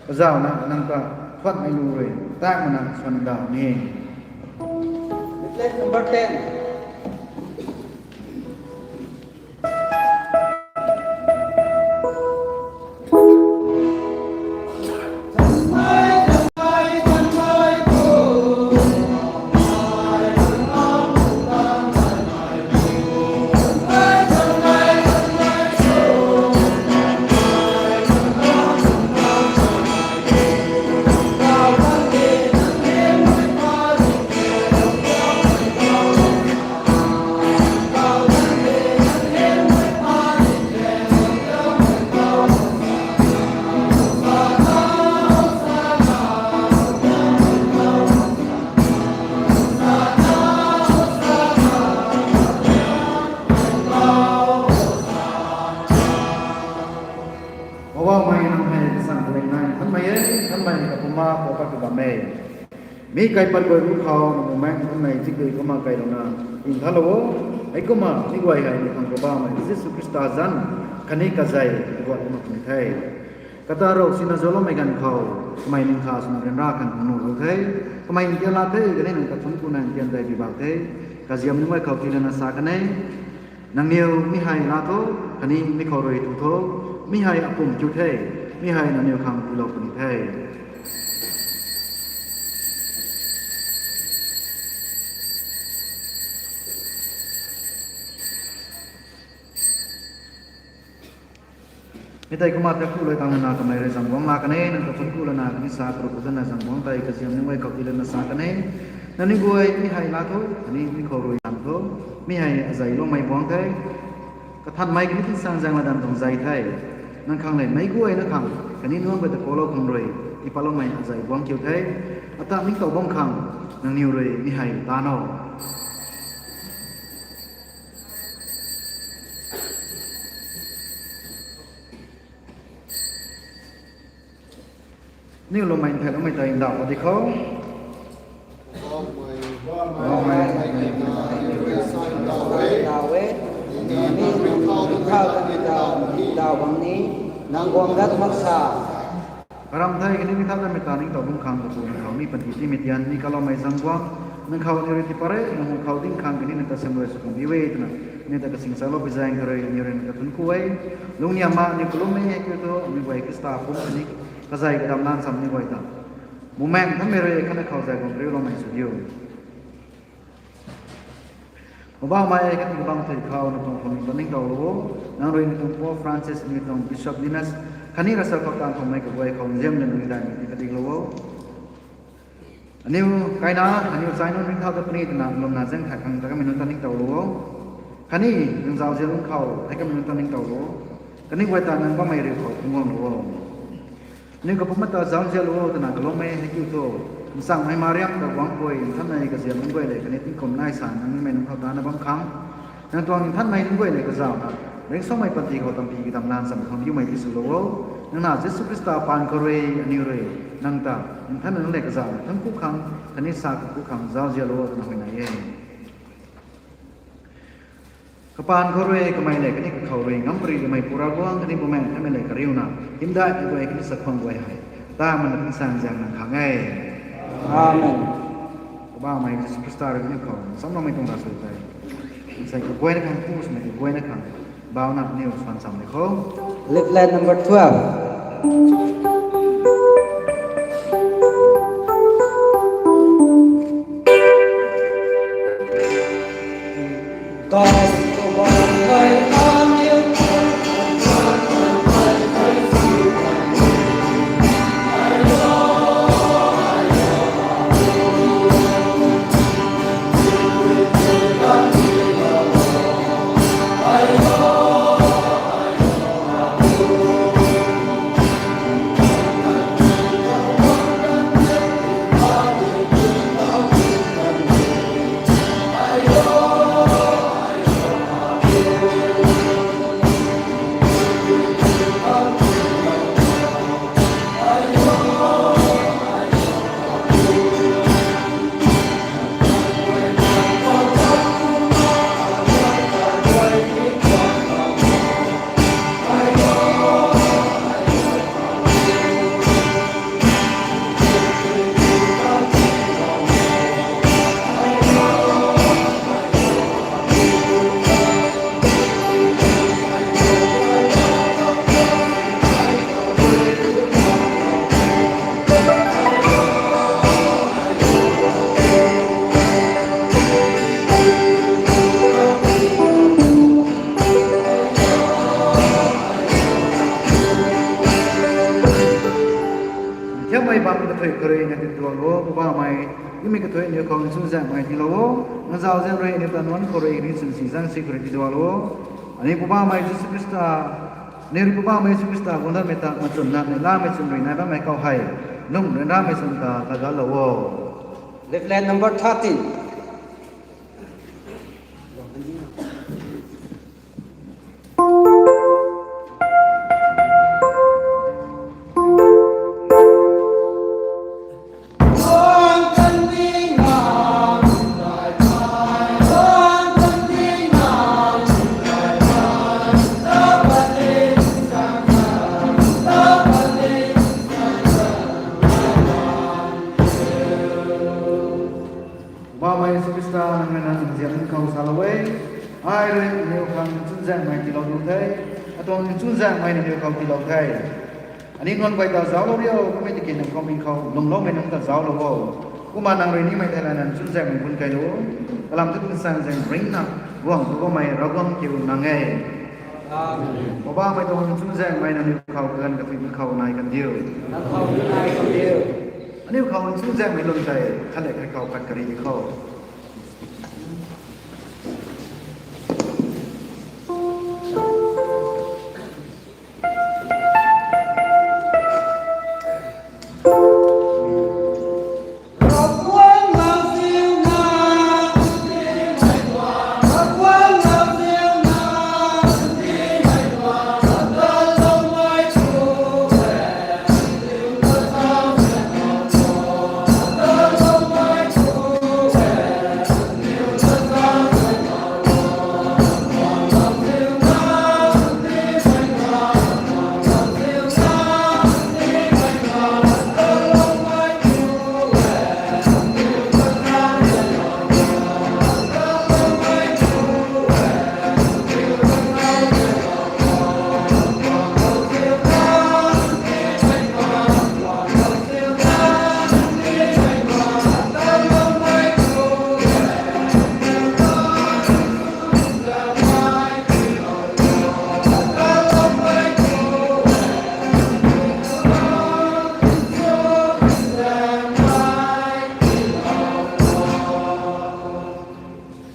kazauhna nang ta thuanmei lu rui taekmana swan ndauh ni. Booklet number ten. Poubauhmei, nang hei kasang kaling nai nthanmei e, nthanmei kapwm ma pou pat kabam e. Mi kaipat guay ruc khou nang Bumaengh Nthanmei zikdui kumna kailouna nthanlou o. Heikumna mi guay hei nang khang Poubauhmei Jisu Khrista zanc khatni kazei tiguat kumna puni the. Kata rou sina zualoumei ganv khou, kamei ning kha swna ryanra khang nuhlou the. Kamei ntian laa the, khatni nang ta thunc kuna ntian tei bibak the. Kaziam nunc guay khou tiilana sa kan e. Nangniw mi hei laa tho, khatni mi khou rui tu tho. Mi hei apumc kiu the, mi hei nangniw khang tiilou puni the. Mi tei kumna ta ku lay tang lana kamei rui zangbuangc laa kan e, nang ta thunc ku lana khatni sa karuh ku datna zangbuangc tei kaziam nunc guay khou tiilana sa kan e. Nangniw guay mi hei laa tho, khatni mi khou rui tan tho. Mi hei azei loumei buangc the. Kathanmei khatni tingsaengzaeng latdanv tuang zei the. Nang khang le meic guayna khang, khatni nunc guay ta kalou khang rui tiipatloumei azei buangc kiu the. Ata ningtow bam khang, nangniw rui mi hei taan o. Aniw lwmmei ntheiloumei tei ndauh pat di khou. Ndauh e, ni nang ringcthau datmei ta ndauh bam ni, nang guang dat mak sa. Karam thei khatni ringcthau datmei ta ningtow bam khang kapu nang khou ni panty tiimei tian ni kaloumei zaeng guang, nang khou aniw rui tiipat re, nang khou ding khang khatni nang ta siamruai sw khang di e twna, aniw ta kasing saloupui zaeng kha rui aniw rui nang ta thunc ku e. Lungniam ma aniw kalum e, hei kiu thu aniw guay Khrista pumc khatni kazei kadam lan sam aniw guay ta Bumaengh Nthanmei rui khatna khou zay guang kariuloumei sw diu. Poubauhmei, khatni kabangc thei khou nang tuang phwamling ta ningtowlou o. Nang rui nang tuang Pope Francis, nang tuang Bishop Linus, khatni ravchap khou taanv phwamei kaguay khou nzianmei nunc daihmei ti kadiklou o. Aniw kaina, aniw chai nunc ringcthau dat puni twna lwmna zaeng thai khang ta kamei nunc ta ningtowlou o. Khatni nang zauzian lungc khou hei kamei nunc ta ningtowlou o. Kaniw guay ta nang bammei riu khou phungc guanglou o. Aniw kapumc ta zauzianlou o twna kaloumei hei kiu tho. Nsangmei Mariam ta guangpui, nthanmei kaziap nunc guay le khatni tingkum nai sa nang nimei nunc khou tana bam khang, nang tuang nthanmei nunc guay le kazauhna, ringcsuangmei panty khou tampy kadam lan cham khang piumei tiswlou o. Nang na Jisu Khrista paan khou rui aniw rui nang ta nthanmei nunc le kazauhna thangc ku khang khatni sa kuk khang zauzianlou o twna huayney e. Kapaan khou rui, kamei le khatni kakhou rui ngam pary kamei Pu Ravguangc khatni Bumaengh Nthanmei le kariuna, hymdaihmei guay khatni chakhwang guay hei, ta mana tingsaengzaeng nang khang e. Amen. Poubauhmei Jisu Khrista rui aniu khou samloumei tuang ravsw tei, nsei kaguayna khang, pu swmei kaguayna khang, bauna aniw swan chamlou khou. Leaflet number twelve. Nthiammei bam kathuic khou rui na tidualou o, Poubauhmei, tingmei kathuic aniu khou nchunzaenghmei tiilou o, nang zauzian rui aniu ta nuanc khou rui ni chwnsi zaengsi khou rui tidualou o. Aniu Poubauhmei Jisu Khrista, aniu rui Poubauhmei Jisu Khrista guangdanmei ta machwnna neihlamei chwn rui nai bammei khou hei, lung ryanramei chwn ta kaganclou o. Leaflet number thirteen. Poubauhmei Jisu Khrista, nang rui na nzian khou salou e. Ai rui aniu khang nchunzaenghmei tiilou tu the. Atuang nchunzaenghmei nangniw khou tiilou the. Aniu nuan guay ta zauclou rio, kummei tiki nang khou mei khou lwmloumei nunc ta zauclou o. Kumna nang rui nimei theilayna nchunzaenghmei bun kailou. Kalam thu tingsaengzaeng ringcna guang tu bammei Ravguangc kiu nang e. Poubauhmei tuang nchunzaenghmei nangniw khou kaganv kathuicmei khou nai kandiu. Aniu khou nchunzaenghmei lung tei khat le khat khou khat kari di khou.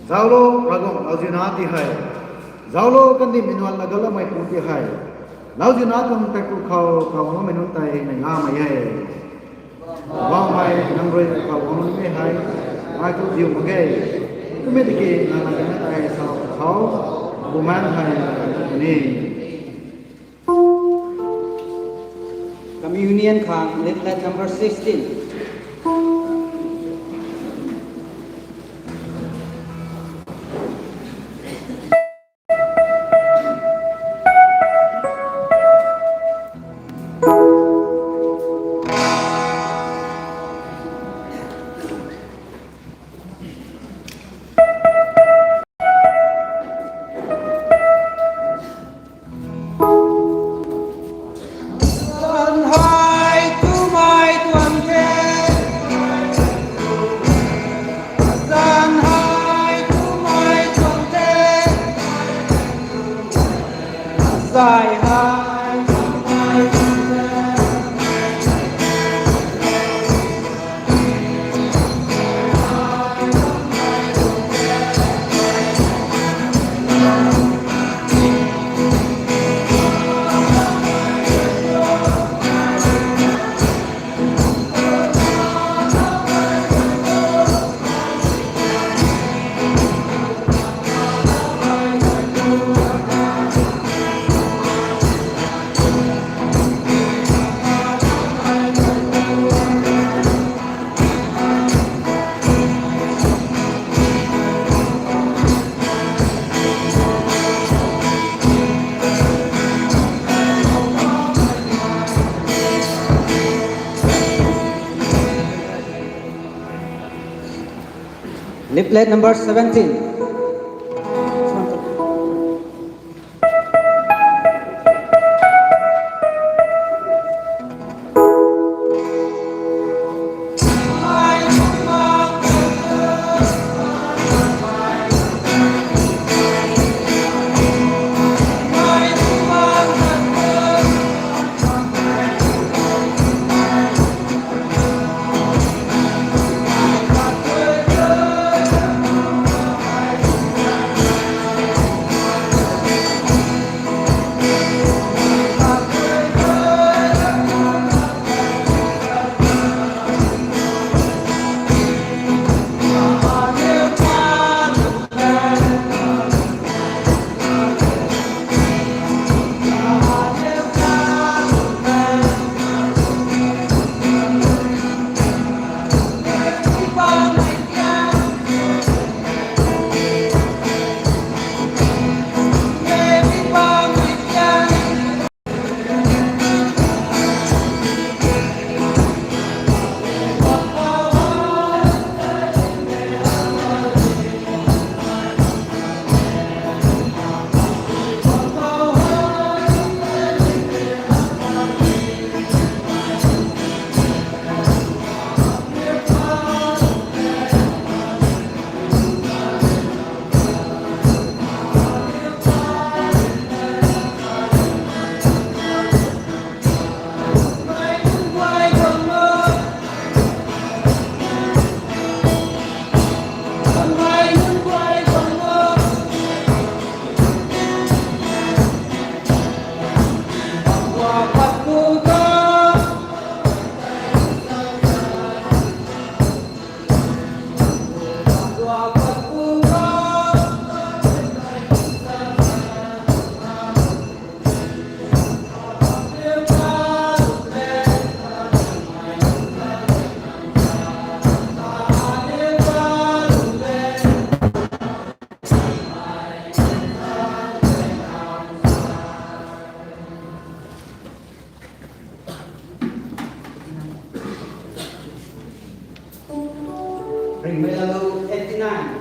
Zauclou, Ravguangc Lauziu Nac ti hei. Zauclou, kandihmei nuan lagatloumeipu ti hei. Lauziu na tuang tat ku khou Ravguangc mei nunc tei nai lamei e. Ravguangc mei nang rui tat khou guang nunc mei hei, ai tu diu mak ge. Kummei tiki nang na kena tei sa khou, bumaengc hei nang kan tu ni. Communion khang leaflet number sixteen. Zanhai tumei tuang the, zanhai tumei tuang the, zay hei tumei tuang the. Leaflet number seventeen. Ringmei Lalu eighty-nine.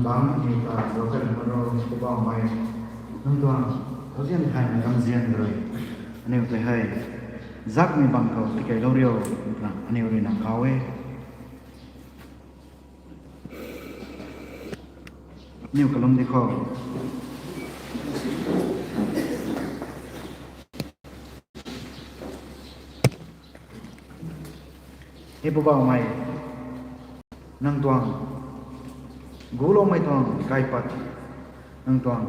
Bam ni ta zauc kan maro, Poubauhmei, nang tuang zauzian thaymei ramzian rui aniu tei hei zakmei bang khou tikeilou rio, twna aniu rui nang kau e. Aniu kalum di khou. He Poubauhmei, nang tuang guloumei tuang kaipat, nang tuang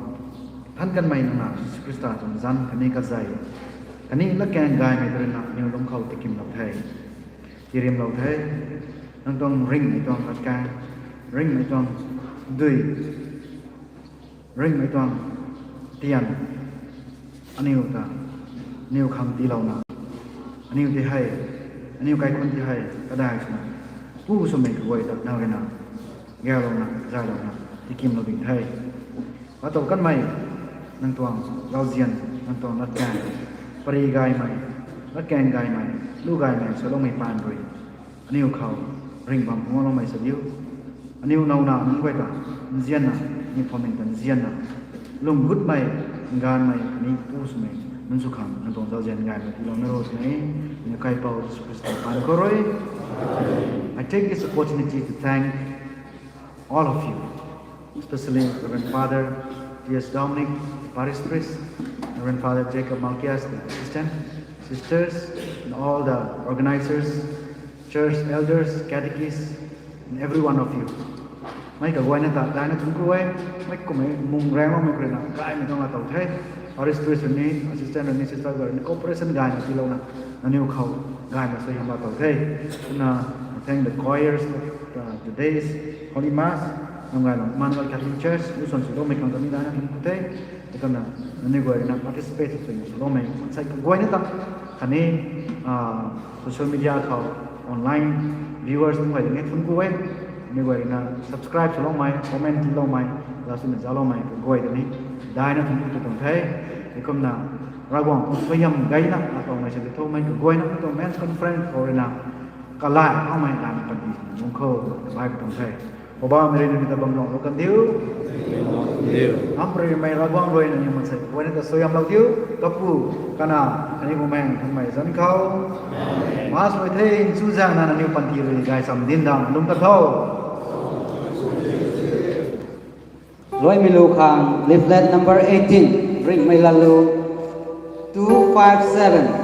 than kanmei nang na Jisu Khrista tuang zanc khatni kazei, khatni latkaeng gaymei tei rui na aniu lungc khou tikimlou the, tirimlou the. Nang tuang ringhmei tuang latkaeng, ringhmei tuang dui, ringhmei tuang tian, aniu ta, aniu khang tiilouna, aniu tei hei, aniu kaikhunc tei hei kadai swna pu swmei kaguay ta nang rui na galouna, zaylouna tikimlou ding the. Atow kanmei, nang tuang zauzian, nang tuang latkaeng, pary gaymei, latkaeng gaymei, lu gaymei swloumei paan rui aniu khou ringh bam phungloumei sa diu. Aniu nauna nunc guay ta nzianna, aniu phuamling ta nzianna, lung gutmei, nganvmei, khatni pu swmei nunc sw khang nang tuang zauzian gaymei tiilouna ro twmei, aniu Kaipouc Jisu Khrista paan khou rui. I take this opportunity to thank all of you, especially Reverend Father T S Dominic, the parish priest, Reverend Father Jacob Malkias, the assistant, sisters, and all the organizers, church elders, catechists, and every one of you. Mei kaguayna ta daina thunc ku e, mei kummei mung raengloumei khou rui na gaymei tuang laa tow the. Parish priest rui ni, assistant rui ni, sister rui ni, cooperation gaymei tiilouna, nangniw khou gaymei suaihiam laa tow the. Kumna, I thank the choirs of, uh, today's Holy Mass. Namgayluang Emmanuel Catholic Church, lu suan swloumei khang kaniw daina thunc ku the. Kumna, nangniw guay rui na participate sw swloumei maansei kaguayna ta, khatni, ah, social media khou online viewers nunc guay ta ni thunc ku e. Nangniw guay rui na subscribe swloumei, comment tiiloumei, la swna zaucloumei kaguay ta ni daina thunc ku tuang the. Heikumna, Ravguangc tuang suaihiam gayna laa towmei sa di thumei kaguayna tuang men's conference khou rui na kalay thaumei lam kandih lungc khou tabaipu tuang the. Poubauhmei rui nangniw ta bamlou kandiu. Hamhpary mei Ravguangc rui nangniw maansei kaguayna ta suaihiamlou diu. Kapu, Kanac, khatni Bumaengh Nthanmei zanc khou Mass rui the chuzaengna nangniw panty rui gaychamv dinc dam lum ta tho. Luaimei lu khang leaflet number eighteen, Ringhmei Latlu, two five seven.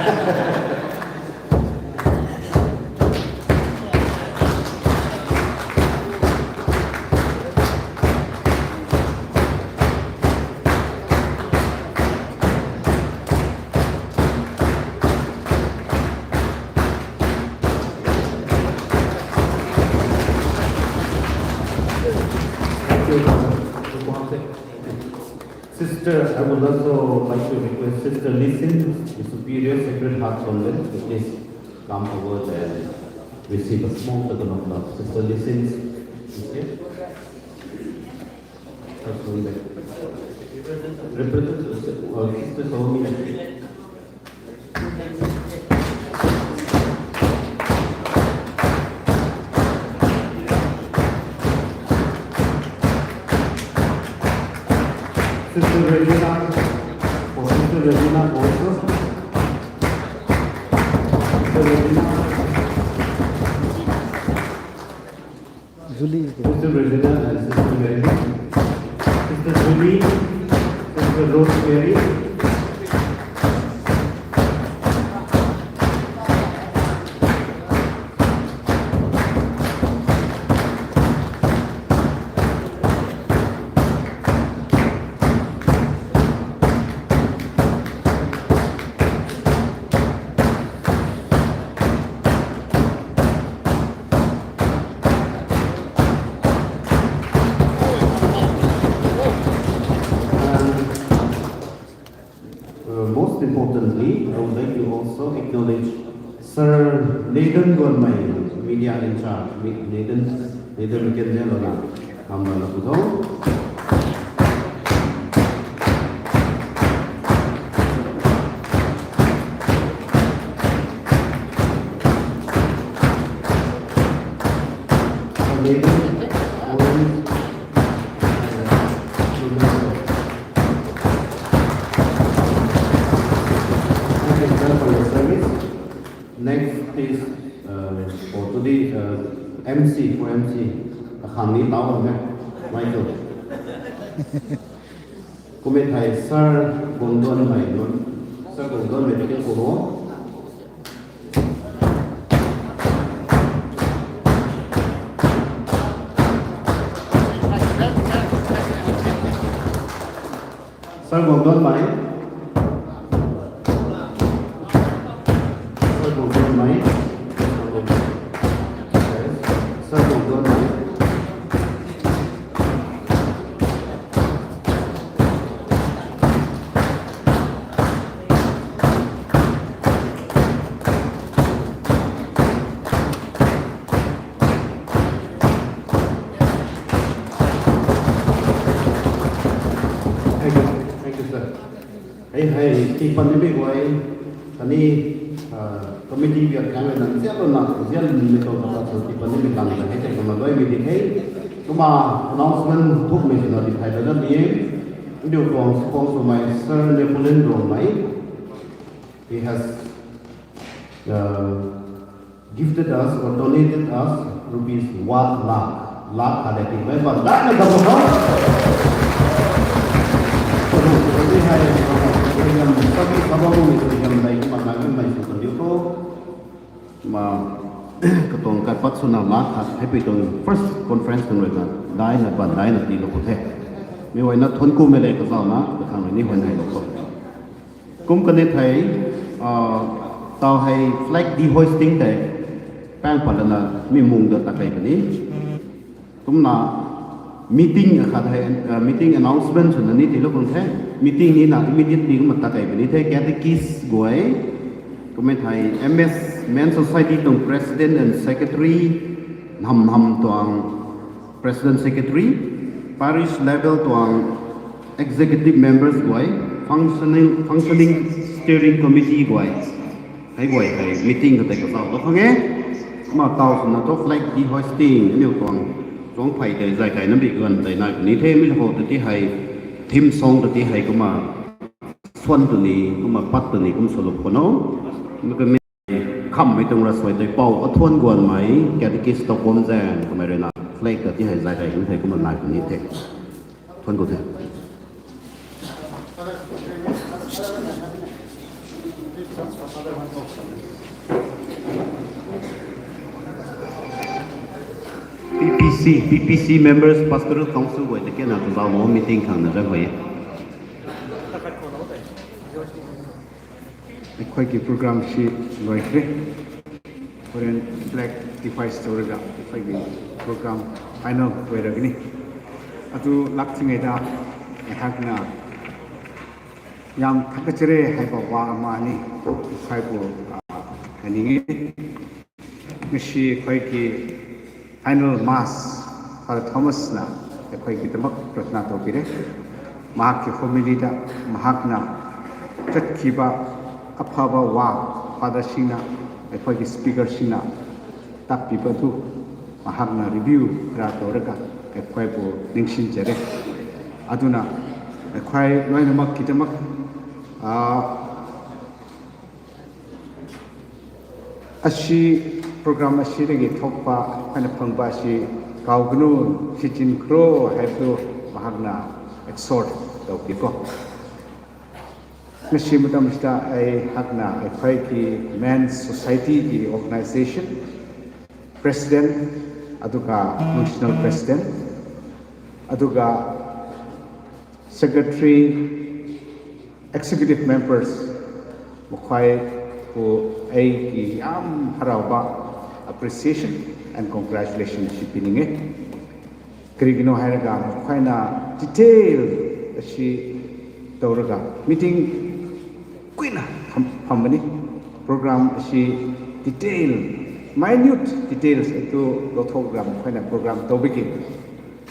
Thank you, Doctor Tukuang. Sister, I would also like to request Sister Lee Sin, the Superior Sacred Heart Convent, to please come forward and receive a small token of love. Sister Lee Sin is here. Represent, uh, Sister Salome. Sister Regina, for Sister Regina also. Sister Regina. Julie. Sister Regina and Sister Mary. Sister Julie, Sister Rosemary. And, uh, most importantly, I would like to also acknowledge Sir Nathan Guanmei, media in charge. Mi-, Nathan, Nathan Mckenzie lana, hamna la pudo. Next is, uh, for today, uh, M C, for M C, akhang ni tau bam e, Michael. Kumei thei Sir Guangdonmei, Sir Guangdonmei tiki kuro. Sir Guangdonmei. Sir Guangdonmei. Sir Guangdonmei. Hei, tii pan nimei guay, khatni, ah, committee biak khang rui na, zianlouna, zianmei tuang kapatsu tii pan nimei khang rui na, hei tei kumna luaimei di the. Kumna announcement thukmei swna di thei lana ni e. Ndiu tuang sukong swmei Sir Napoleon Rongmei. He has, uh, gifted us or donated us rupees one lakh. Lakh khat de tii mei pan daina dam khou. Hei, yam, sabi sabam ni yam dai kumna nai mei sw kan diu tho. Ma, katuang kaipat swna lakh khat hei pui tuang first conference kan rui na daina pan daina tiilou khou the. Mi huayna thuanc kumei le kazauna kakhang rui ni huan hei lou khou. Kum kani thei, ah, tau hei flag dehoisting tei paeng pat lana mi mung da ta kei puni. Kumna meeting akhat hei, ah, meeting announcement swna ni tiilou khou the. Meeting ni na immediately kumna ta kei puni the catechist guay. Kumna thei M S Men Society tuang president and secretary, Nam Nam tuang president secretary, parish level tuang executive members guay, functioning, functioning steering committee guay. Hei guay hei meeting khat tei kazauh lou khang e. Kumna tau swna thu flag dehoisting aniu tuang tuang phey tei zay kai na bi guan tei nai puni the mi hou ta ti hei theme song ta ti hei kumna swan tu ni, kumna pat tu ni, kum swlou khou no. Mi kami khammei tuang ra suai tei pou athuan guanmei, catechist tau kum zan kamei rui na flag ta ti hei zay kai kan thei kumna nai puni the. Thuan khou the. P P C, P P C members, Pastoral Council guay ta kena kazauh mo meeting khang na zan hoi e. ꯑꯩꯈꯣꯏꯒꯤ program ꯁꯤ ꯂꯣꯏꯈ꯭ꯔꯦ꯫ ꯍꯣꯔꯦꯟ flag dehoist ꯇꯧꯔꯒ ꯑꯩꯈꯣꯏꯒꯤ program final ꯑꯣꯏꯔꯒꯅꯤ꯫ ꯑꯗꯨ ꯂꯥꯛꯇ꯭ꯔꯤꯉꯩꯗ ꯑꯩꯍꯥꯛꯅ ꯌꯥꯝ ꯊꯥꯒꯠꯆꯔꯤ ꯍꯥꯏꯕ ꯋꯥ ꯑꯃ ꯑꯅꯤ ꯑꯩꯈꯣꯏꯕꯨ, ꯑ, ꯍꯥꯏꯅꯤꯡꯉꯤ꯫ ꯉꯁꯤ ꯑꯩꯈꯣꯏꯒꯤ final mass, Father Thomasꯅ ꯑꯩꯈꯣꯏꯒꯤꯗꯃꯛ ꯄ꯭ꯔꯊꯅꯥ ꯇꯧꯕꯤꯔꯦ꯫ ꯃꯍꯥꯛꯀꯤ homilyꯗ ꯃꯍꯥꯛꯅ ꯆꯠꯈꯤꯕ ꯑꯐꯕ ꯋꯥ Fatherꯁꯤꯡꯅ, ꯑꯩꯈꯣꯏꯒꯤ speakerꯁꯤꯡꯅ ꯇꯥꯛꯄꯤꯕ ꯑꯗꯨ ꯃꯍꯥꯛꯅ review ꯈꯔ ꯇꯧꯔꯒ ꯑꯩꯈꯣꯏꯕꯨ ꯅꯤꯡꯁꯤꯡꯖꯔꯦ꯫ ꯑꯗꯨꯅ ꯑꯩꯈꯣꯏ ꯂꯣꯏꯅꯃꯛꯀꯤꯗꯃꯛ, ꯑ, ꯑꯁꯤ program ꯑꯁꯤꯗꯒꯤ ꯊꯣꯛꯄ ꯑꯩꯈꯣꯏꯅ ꯐꯪꯕ ꯑꯁꯤ ꯀꯥꯎꯒꯅꯨ, ꯁꯤꯖꯤꯟꯈ꯭ꯔꯣ ꯍꯥꯏꯕꯗꯨ ꯃꯍꯥꯛꯅ exhort ꯇꯧꯕꯤꯀꯣ꯫ ꯉꯁꯤ ꯃꯇꯝꯁꯤꯗ ꯑꯩꯍꯥꯛꯅ ꯑꯩꯈꯣꯏꯒꯤ Men Societyꯒꯤ organization president, ꯑꯗꯨꯒ functional president, ꯑꯗꯨꯒ secretary, executive members, ꯃꯈꯣꯏꯕꯨ ꯑꯩꯒꯤ ꯌꯥꯝ ꯍꯔꯥꯎꯕ appreciation and congratulation ꯑꯁꯤ ꯄꯤꯅꯤꯡꯉꯤ꯫ ꯀꯔꯤꯒꯤꯅꯣ ꯍꯥꯏꯔꯒ ꯃꯈꯣꯏꯅ detail ꯑꯁꯤ ꯇꯧꯔꯒ meeting ꯀꯨꯏꯅ ꯐꯝ-, ꯐꯝꯕꯅꯤ꯫ Program ꯑꯁꯤ detail, minute details ꯑꯗꯨ ꯂꯧꯊꯣꯛꯂꯒ ꯃꯈꯣꯏꯅ program ꯇꯧꯕꯒꯤ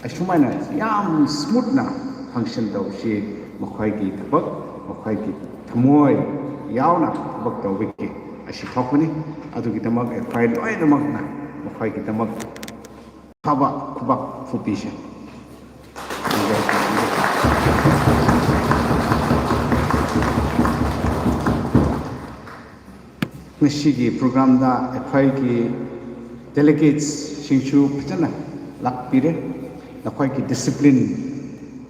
ꯑꯁꯨꯃꯥꯏꯅ ꯌꯥꯝ smoothꯅ function ꯇꯧꯕꯁꯤ ꯃꯈꯣꯏꯒꯤ ꯊꯕꯛ, ꯃꯈꯣꯏꯒꯤ ꯊꯃꯣꯏ ꯌꯥꯎꯅ ꯊꯕꯛ ꯇꯧꯕꯒꯤ ꯑꯁꯤ ꯊꯣꯛꯄꯅꯤ꯫ ꯑꯗꯨꯒꯤꯗꯃꯛ ꯑꯩꯈꯣꯏ ꯂꯣꯏꯅꯃꯛꯅ ꯃꯈꯣꯏꯒꯤꯗꯃꯛ ꯑꯐꯕ ꯈꯨꯕꯥꯛ ꯈꯨꯕꯤꯁꯦ꯫ ꯉꯁꯤꯒꯤ programꯗ ꯑꯩꯈꯣꯏꯒꯤ delegatesꯁꯤꯡꯁꯨ ꯐꯖꯅ ꯂꯥꯛꯄꯤꯔꯦ꯫ ꯅꯈꯣꯏꯒꯤ discipline,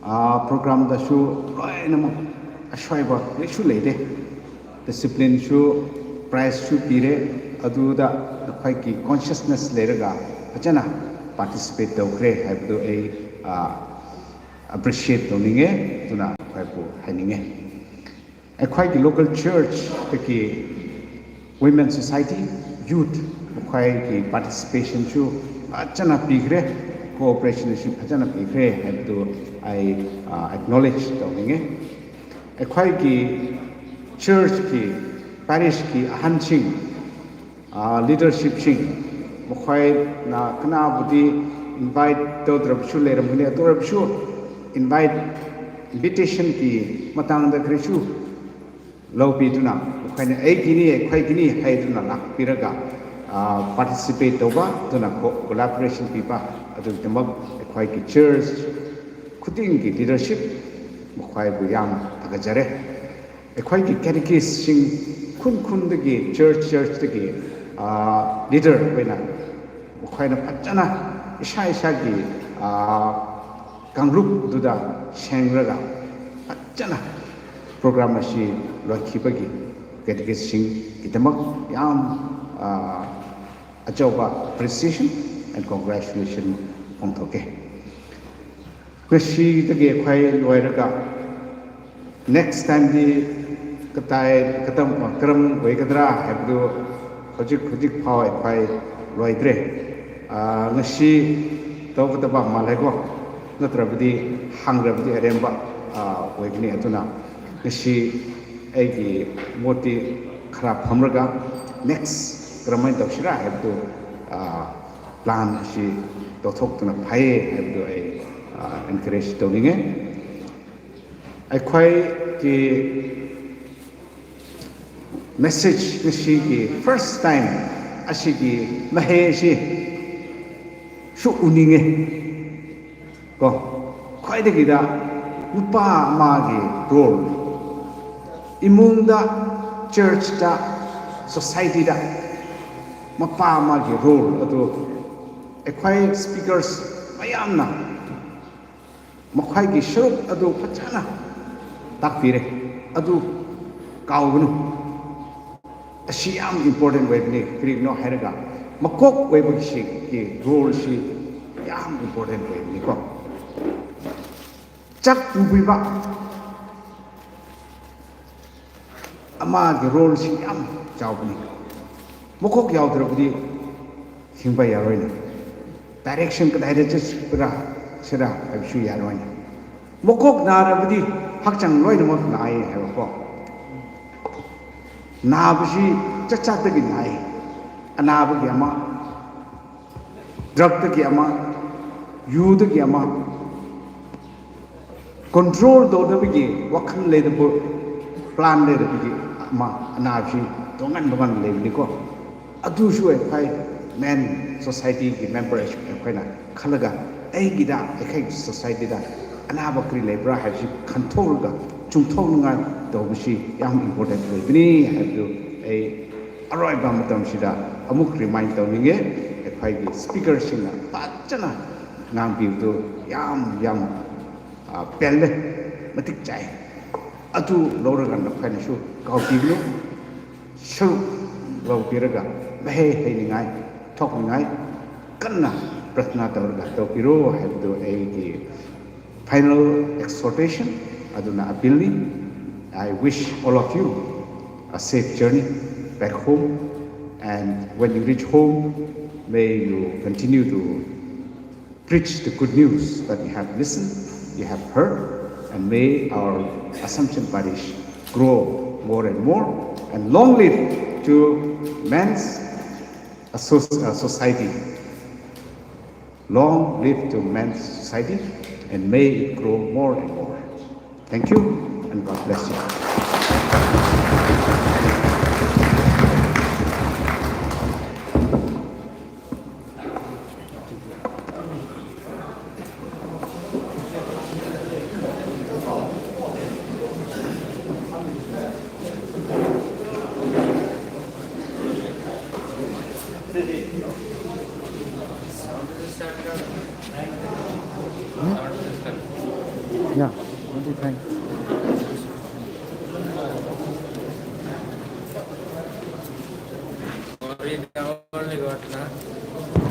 ꯑ, programꯗꯁꯨ ꯂꯣꯏꯅꯃꯛ ꯑꯁꯣꯏꯕ ꯀꯔꯤꯁꯨ ꯂꯩꯇꯦ꯫ Disciplineꯁꯨ, prizeꯁꯨ ꯄꯤꯔꯦ꯫ ꯑꯗꯨꯗ ꯅꯈꯣꯏꯒꯤ conscientiousness ꯂꯩꯔꯒ ꯐꯖꯅ participate ꯇꯧꯈ꯭ꯔꯦ ꯍꯥꯏꯕꯗꯨ ꯑꯩ, ꯑ, appreciate ꯇꯧꯅꯤꯡꯉꯦ꯫ ꯑꯗꯨꯅ ꯅꯈꯣꯏꯕꯨ ꯍꯥꯏꯅꯤꯡꯉꯦ꯫ ꯑꯩꯈꯣꯏꯒꯤ local churchꯇꯒꯤ women society, youth, ꯃꯈꯣꯏꯒꯤ participationꯁꯨ ꯐꯖꯅ ꯄꯤꯈ꯭ꯔꯦ, cooperationꯁꯨ ꯐꯖꯅ ꯄꯤꯈ꯭ꯔꯦ ꯍꯥꯏꯕꯗꯨ ꯑꯩ, ꯑ, acknowledge ꯇꯧꯅꯤꯡꯉꯦ꯫ ꯑꯩꯈꯣꯏꯒꯤ churchꯀꯤ, parishꯀꯤ ꯑꯍꯟꯁꯤꯡ, ꯑ, leadershipꯁꯤꯡ, ꯃꯈꯣꯏꯅ ꯀꯅꯥꯕꯨꯗꯤ invite ꯇꯧꯗ꯭ꯔꯕꯁꯨ ꯂꯩꯔꯝꯒꯅꯤ, ꯑꯗꯨ ꯑꯣꯏꯔꯕꯁꯨ invite, invitationꯀꯤ ꯃꯇꯥꯡꯗ ꯀꯔꯤꯁꯨ Loupi twna, khuaina ei kini, khuai kini hei twna lak piraga, ah, participate towba, twna co-, collaboration piba, atu tamak, khuai ki church, khuding ki leadership, makhuai bu yam thakajare. Khuai ki catechist sing khun khun dagi, church, church dagi, ah, leader wena, makhuaina pachana, isa isa ki, ah, kangrup duda seng raga, pachana program asi luai khiba ki, catechist sing ki tamak yam, ah, achauba appreciation and congratulation phung thoke. Ngasi tagi khuai luai raga, next time di katai, katam, karam gui kadra, haidu, hojik, hojik phau khuai luai dre. Ah, ngasi, tau kataba malai ko, natrabadi, hang rabadi aremba, ah, gui kani atuna. Ngasi, ei ki moti khara pham raga, next, karamai tau sira, haidu, ah, plan si tau thok twna phai, haidu ei, ah, encourage tau ning e. Ai khuai ki message ngasi ki first time asi ki mahe si su uning e. Ko, khuai dagi da, mapa ma ki role. Imung da, church da, society da, mapa ma ki role atu. Khuai speakers mayamna makhuai ki saruk adu pachana takpire, adu kau banu. Asi yam important way bani, krik no hairaga. Makok way bagi si ki role si yam important way bani ko. Chak mbuiba. Ama ki role si yam chau bani. Makok yau tara badi, hingbai ya roina. Direction kadai da chit pura, sira, ai su ya roina. Makok na ra badi, hakchang roina mak nai, hai ko. Na basi, chat chat dagi nai. Ana bagi ama, drug dagi ama, yu dagi ama, control dou da bagi, wakhan le da bu, plan le da bagi, ama, ana basi, dongan dongan le bani ko. Adu su ai phai, men society ki member ai su ai phai na, khalaga, ei gida, ei khai society da, ana bakri le bra hai si, khan thok ga, chung thok ngai, dou basi, yam important le bani, hai du, ei, aroi bam tam si da, amuk remind tau ning e, ei phai ki speaker sing na, pachana, ngang piu tu, yam, yam, ah, pel le, matik chai. Atu lou ra ganv na phai na su, kau pi lu, saruk lou pi raga, mahe hei ni ngai, thok ni ngai, kanna, pratna tau raga, tau pi ro, hai du, ei ki, final exhortation, aduna appeal ni, I wish all of you a safe journey back home, and when you reach home, may you continue to preach the good news that you have listened, you have heard, and may our Assumption Parish grow more and more, and long live to men's asso-, uh, society. Long live to men's society, and may it grow more and more. Thank you, and God bless you. Yeah, thank you.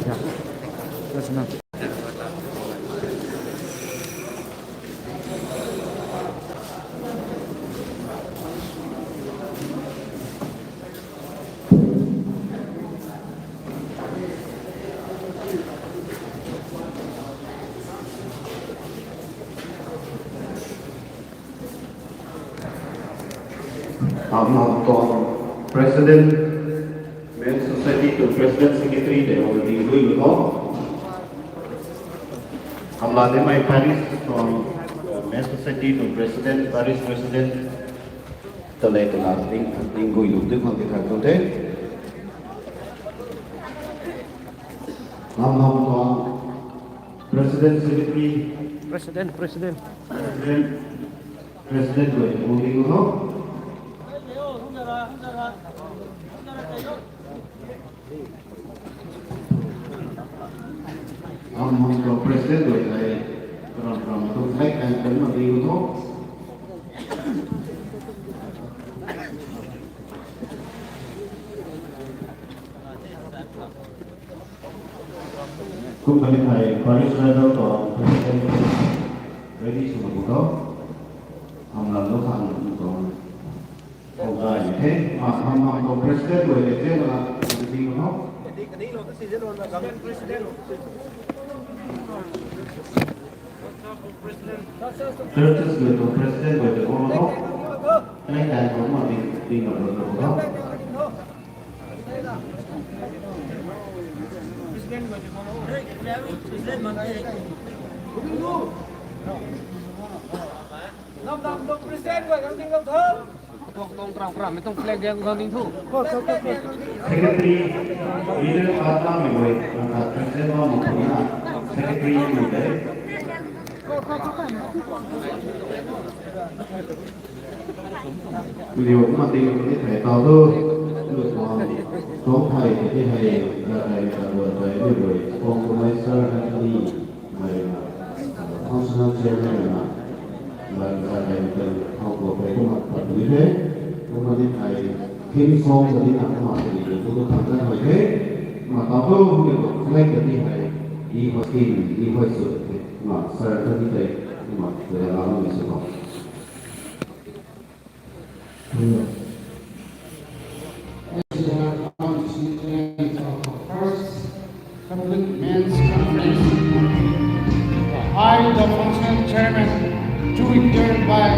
Yeah, that's enough. Apna tuang President, Men Society tuang President Secretary de already lui lu tho. Kamla Demai Parish tuang, uh, Men Society tuang President, Parish President, Tale twna ding, ding gui lu ding khang tithay tuang the. Nam nam tuang President Secretary. President, President. President, President rui tuang ding ho. Nam nam tuang President rui tei ram ram tuang flag kan kan ma ding ho. Kum kani thei Parish Level tuang President ready swna bu tho. Hamlam lo khang tuang. Tuang gay ni the. Ma, ham, ham tuang President rui le the na, ding ho. Churches rui tuang President rui le ho. Nai kai tuang ma ding, ding na bu tho. Secretary, leader khat na mei guay, nang khat president bam mak puni na, secretary ni de. Video ma ting ni thei tau tu, lu tuang, tuang thei ti hei, la thei ta duan thei ni guay, tuang tu mai sir Anthony, mai na, functional chairman na, mai na, mai na, thau tuang thei kumna pat ni the, kumna ni thei, theme song ta ni na kumna pat ni the, kumna thang kan hoi the, kumna tau tu, kumna tu, flag ta ni hei, ni hoi theme, ni hoi sut the, kumna sir Anthony tei, kumna, kumna la ni sut tho. This is an accomplishment of the first Catholic Men's Conference. I, the functional chairman, do hereby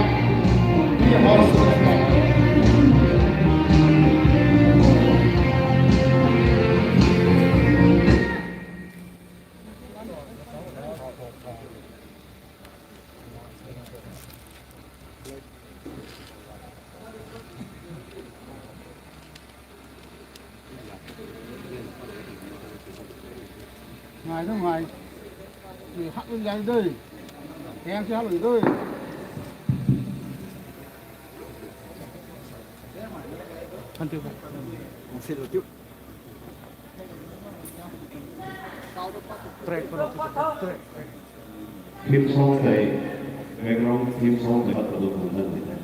hoist the flag. Ngai tu ngai. Ni hak lu zai dui. Tiang si hak lu dui. Kan tiu. Kan si lu tiu. Track, track, track. Theme song tei, background theme song tei pat padu khang na ni the.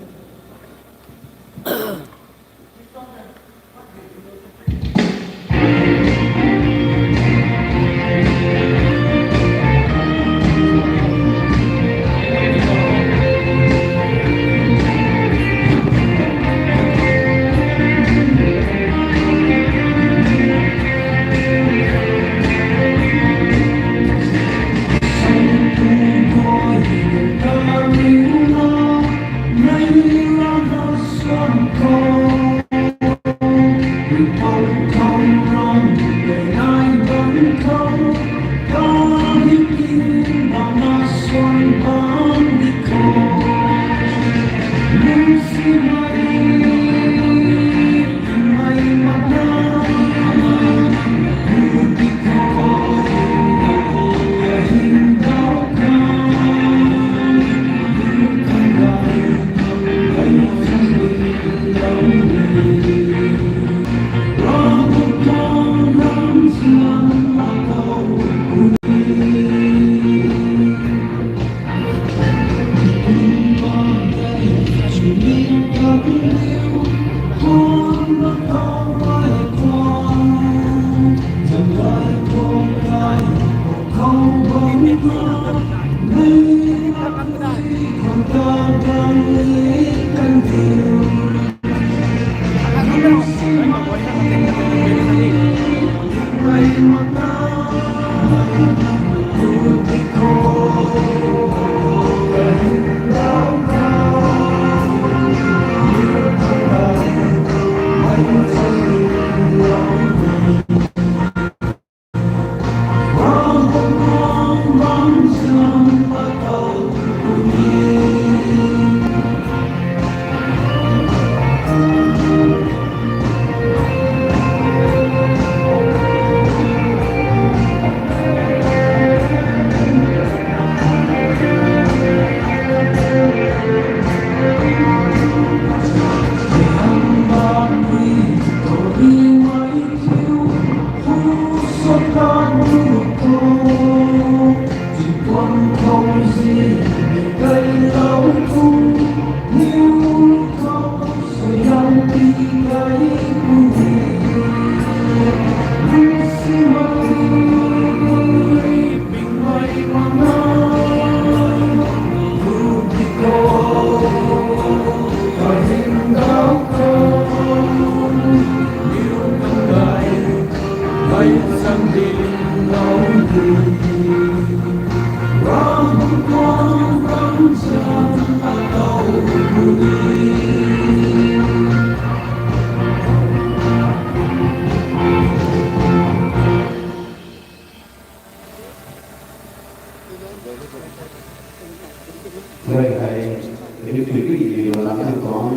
Hei hei, ni tui tui ni lo lang ni tuang,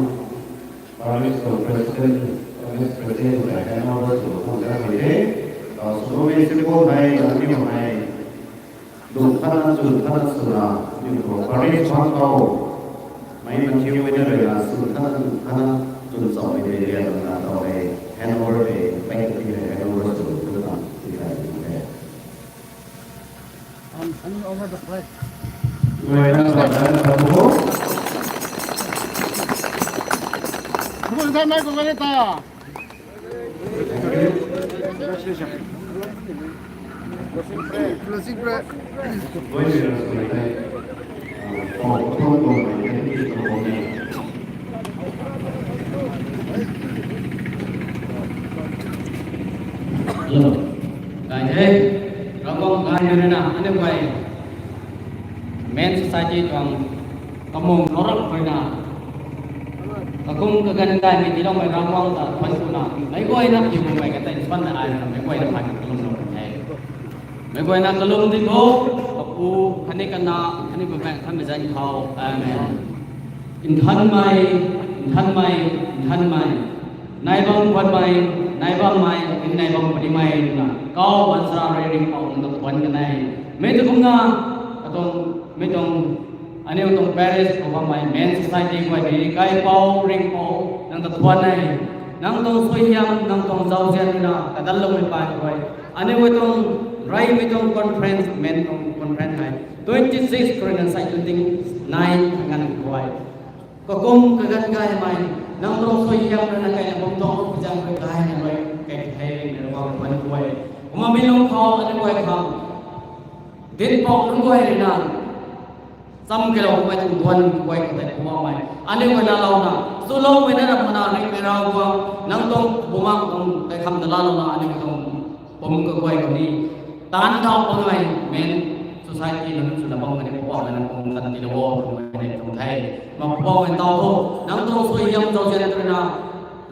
Parish tuang President, Parish President hei handover sw tuang da hei de. Sw mei simple hei, lang ni hei. Dungc khatna, chwn khatna swna, ni tuang Parish bang khou. Mei Matthew wina rui na, chwn khatna, dungc khatna, chwn chau mei de ria na tau hei, handover hei, pei ta ti hei, handover sw tu tang, ti hei, ti hei. I'm handing over the flag. Wait, that's what, that's what. Closing prayer. Hello. Guys, hey, Ravguangc gay rui na, aniu guay Men Society tuang kamung norap rui na, kakum kaganv gaymei tiiloumei Ravguangc ta thuanc kuna, meic guayna kiu bumei katei swan na ai na, meic guayna phay kalum lou kan the. Meic guayna kalum di tho, kapu, khatni kana, khatni bumaengh, khatni zanc khou. Amen. Nthanmei, nthanmei, nthanmei. Nai bam khwanmei, nai bammei, nai bam puni mei na, kau baanchara rui Ringhpouc nang ta thuanc kan e. Mei tu kumna, katuang, mei tuang, aniu tuang parish khou bammei Men Society guay ni, Kaipouc Ringhpouc nang ta thuanc e. Nang tuang suaihiam, nang tuang zauzian rui na, kadanloumei paan guay. Aniu guay tuang, reymei tuang conference, Men tuang conference hei. Twenty six rui na sei twenty nine nganv guay. Kakum kaganv gaymei, nang tuang suaihiam rui na kaina bam tuang, pizang rui gayna rui, kai thei rui na bam bam guay. Kumna mi lung khou, aniu guay khang. Dinhpouc nunc guay rui na. Cham kalou mei tuang duan guay katei kumna mei. Aniu guay na lou na. Chuloumei na rap mana ri mei Ravguangc. Nang tuang bumaengh tuang kai kham ta lalouna aniu tuang pum kaguay khou ni. Taanv thau bammei Men Society nunc swna bam kani Poubauhmei nang tuang tan tiilou o, Poubauhmei nang tuang the. Ma Poubauhmei tau tho, nang tuang suaihiam zauzian rui na,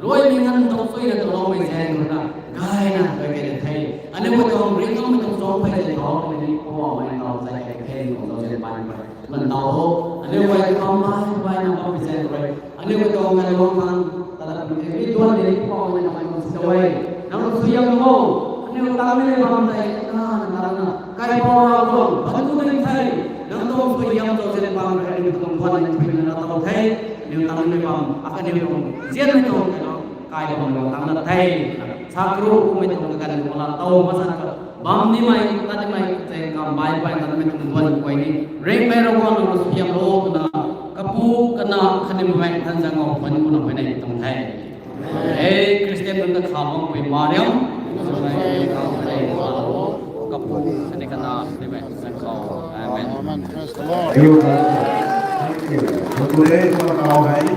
luaimei nganv tuang sui na tuloumei zaeng rui na, gayna kai kai the. Aniu guay tuang ringcloumei tuang chong phey tei thau, kani Poubauhmei nang tau zay kai the, nang tuang zauzian paan rui. Man tau tho, aniu guay tuang mai, mai na bam zaeng rui. Aniu guay tuang ngai luang khang, tata pun e, mi tuan de, Poubauhmei nang mai tuang si tau e. Nang rui suaihiam o, aniu tang ni bam tei, na, na, na, na. Kaipouc Ravguangc, ban tu ding the. Nang tuang suaihiam zauzian bam rui, aniu tuang duan ni pui na tau the. Aniu tang ni bam, akaniu tuang, zianmei tuang, kai bam rui tang na the. Sakru, mei tuang kaganv, mala tau, masa ka. Bam nimei, tat nimei, tei kam bai bai tat nimei tuang duan guay ni. Ringhmei Ravguangc nang rui suaihiam o twna, kapu, kana, khatni bumaengh, than zang o, phan kuna, phan nei tuang the. Ei, Christian nunc ta kha bam pui Mariam. Kapu, khatni kana, khatni bumaengh, than zang o. Amen. Amen. Praise the Lord. Thank you, Pastor. Thank you. So today, for our high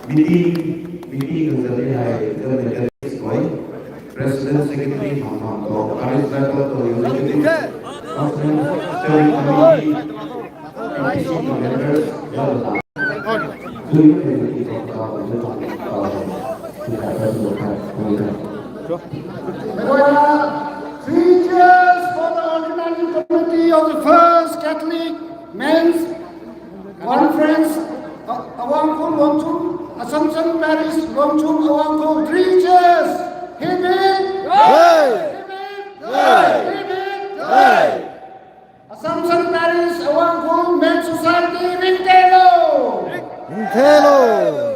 meeting, meeting, President, Secretary, Mam Mam Tok, Parish Level to Executive, Council, Steering Committee, P T C members, well done. Three cheers for the organizing committee of the First Catholic Men's Conference, uh, Awangkhul Luangchum, Assumption Parish, Luangchum Awangkhul, three cheers. Hip hip. Hey. Hip hip. Hey. Hip hip. Hey. Assumption Parish, Awangkhul Men Society, ringcthau lou. Ringcthau lou.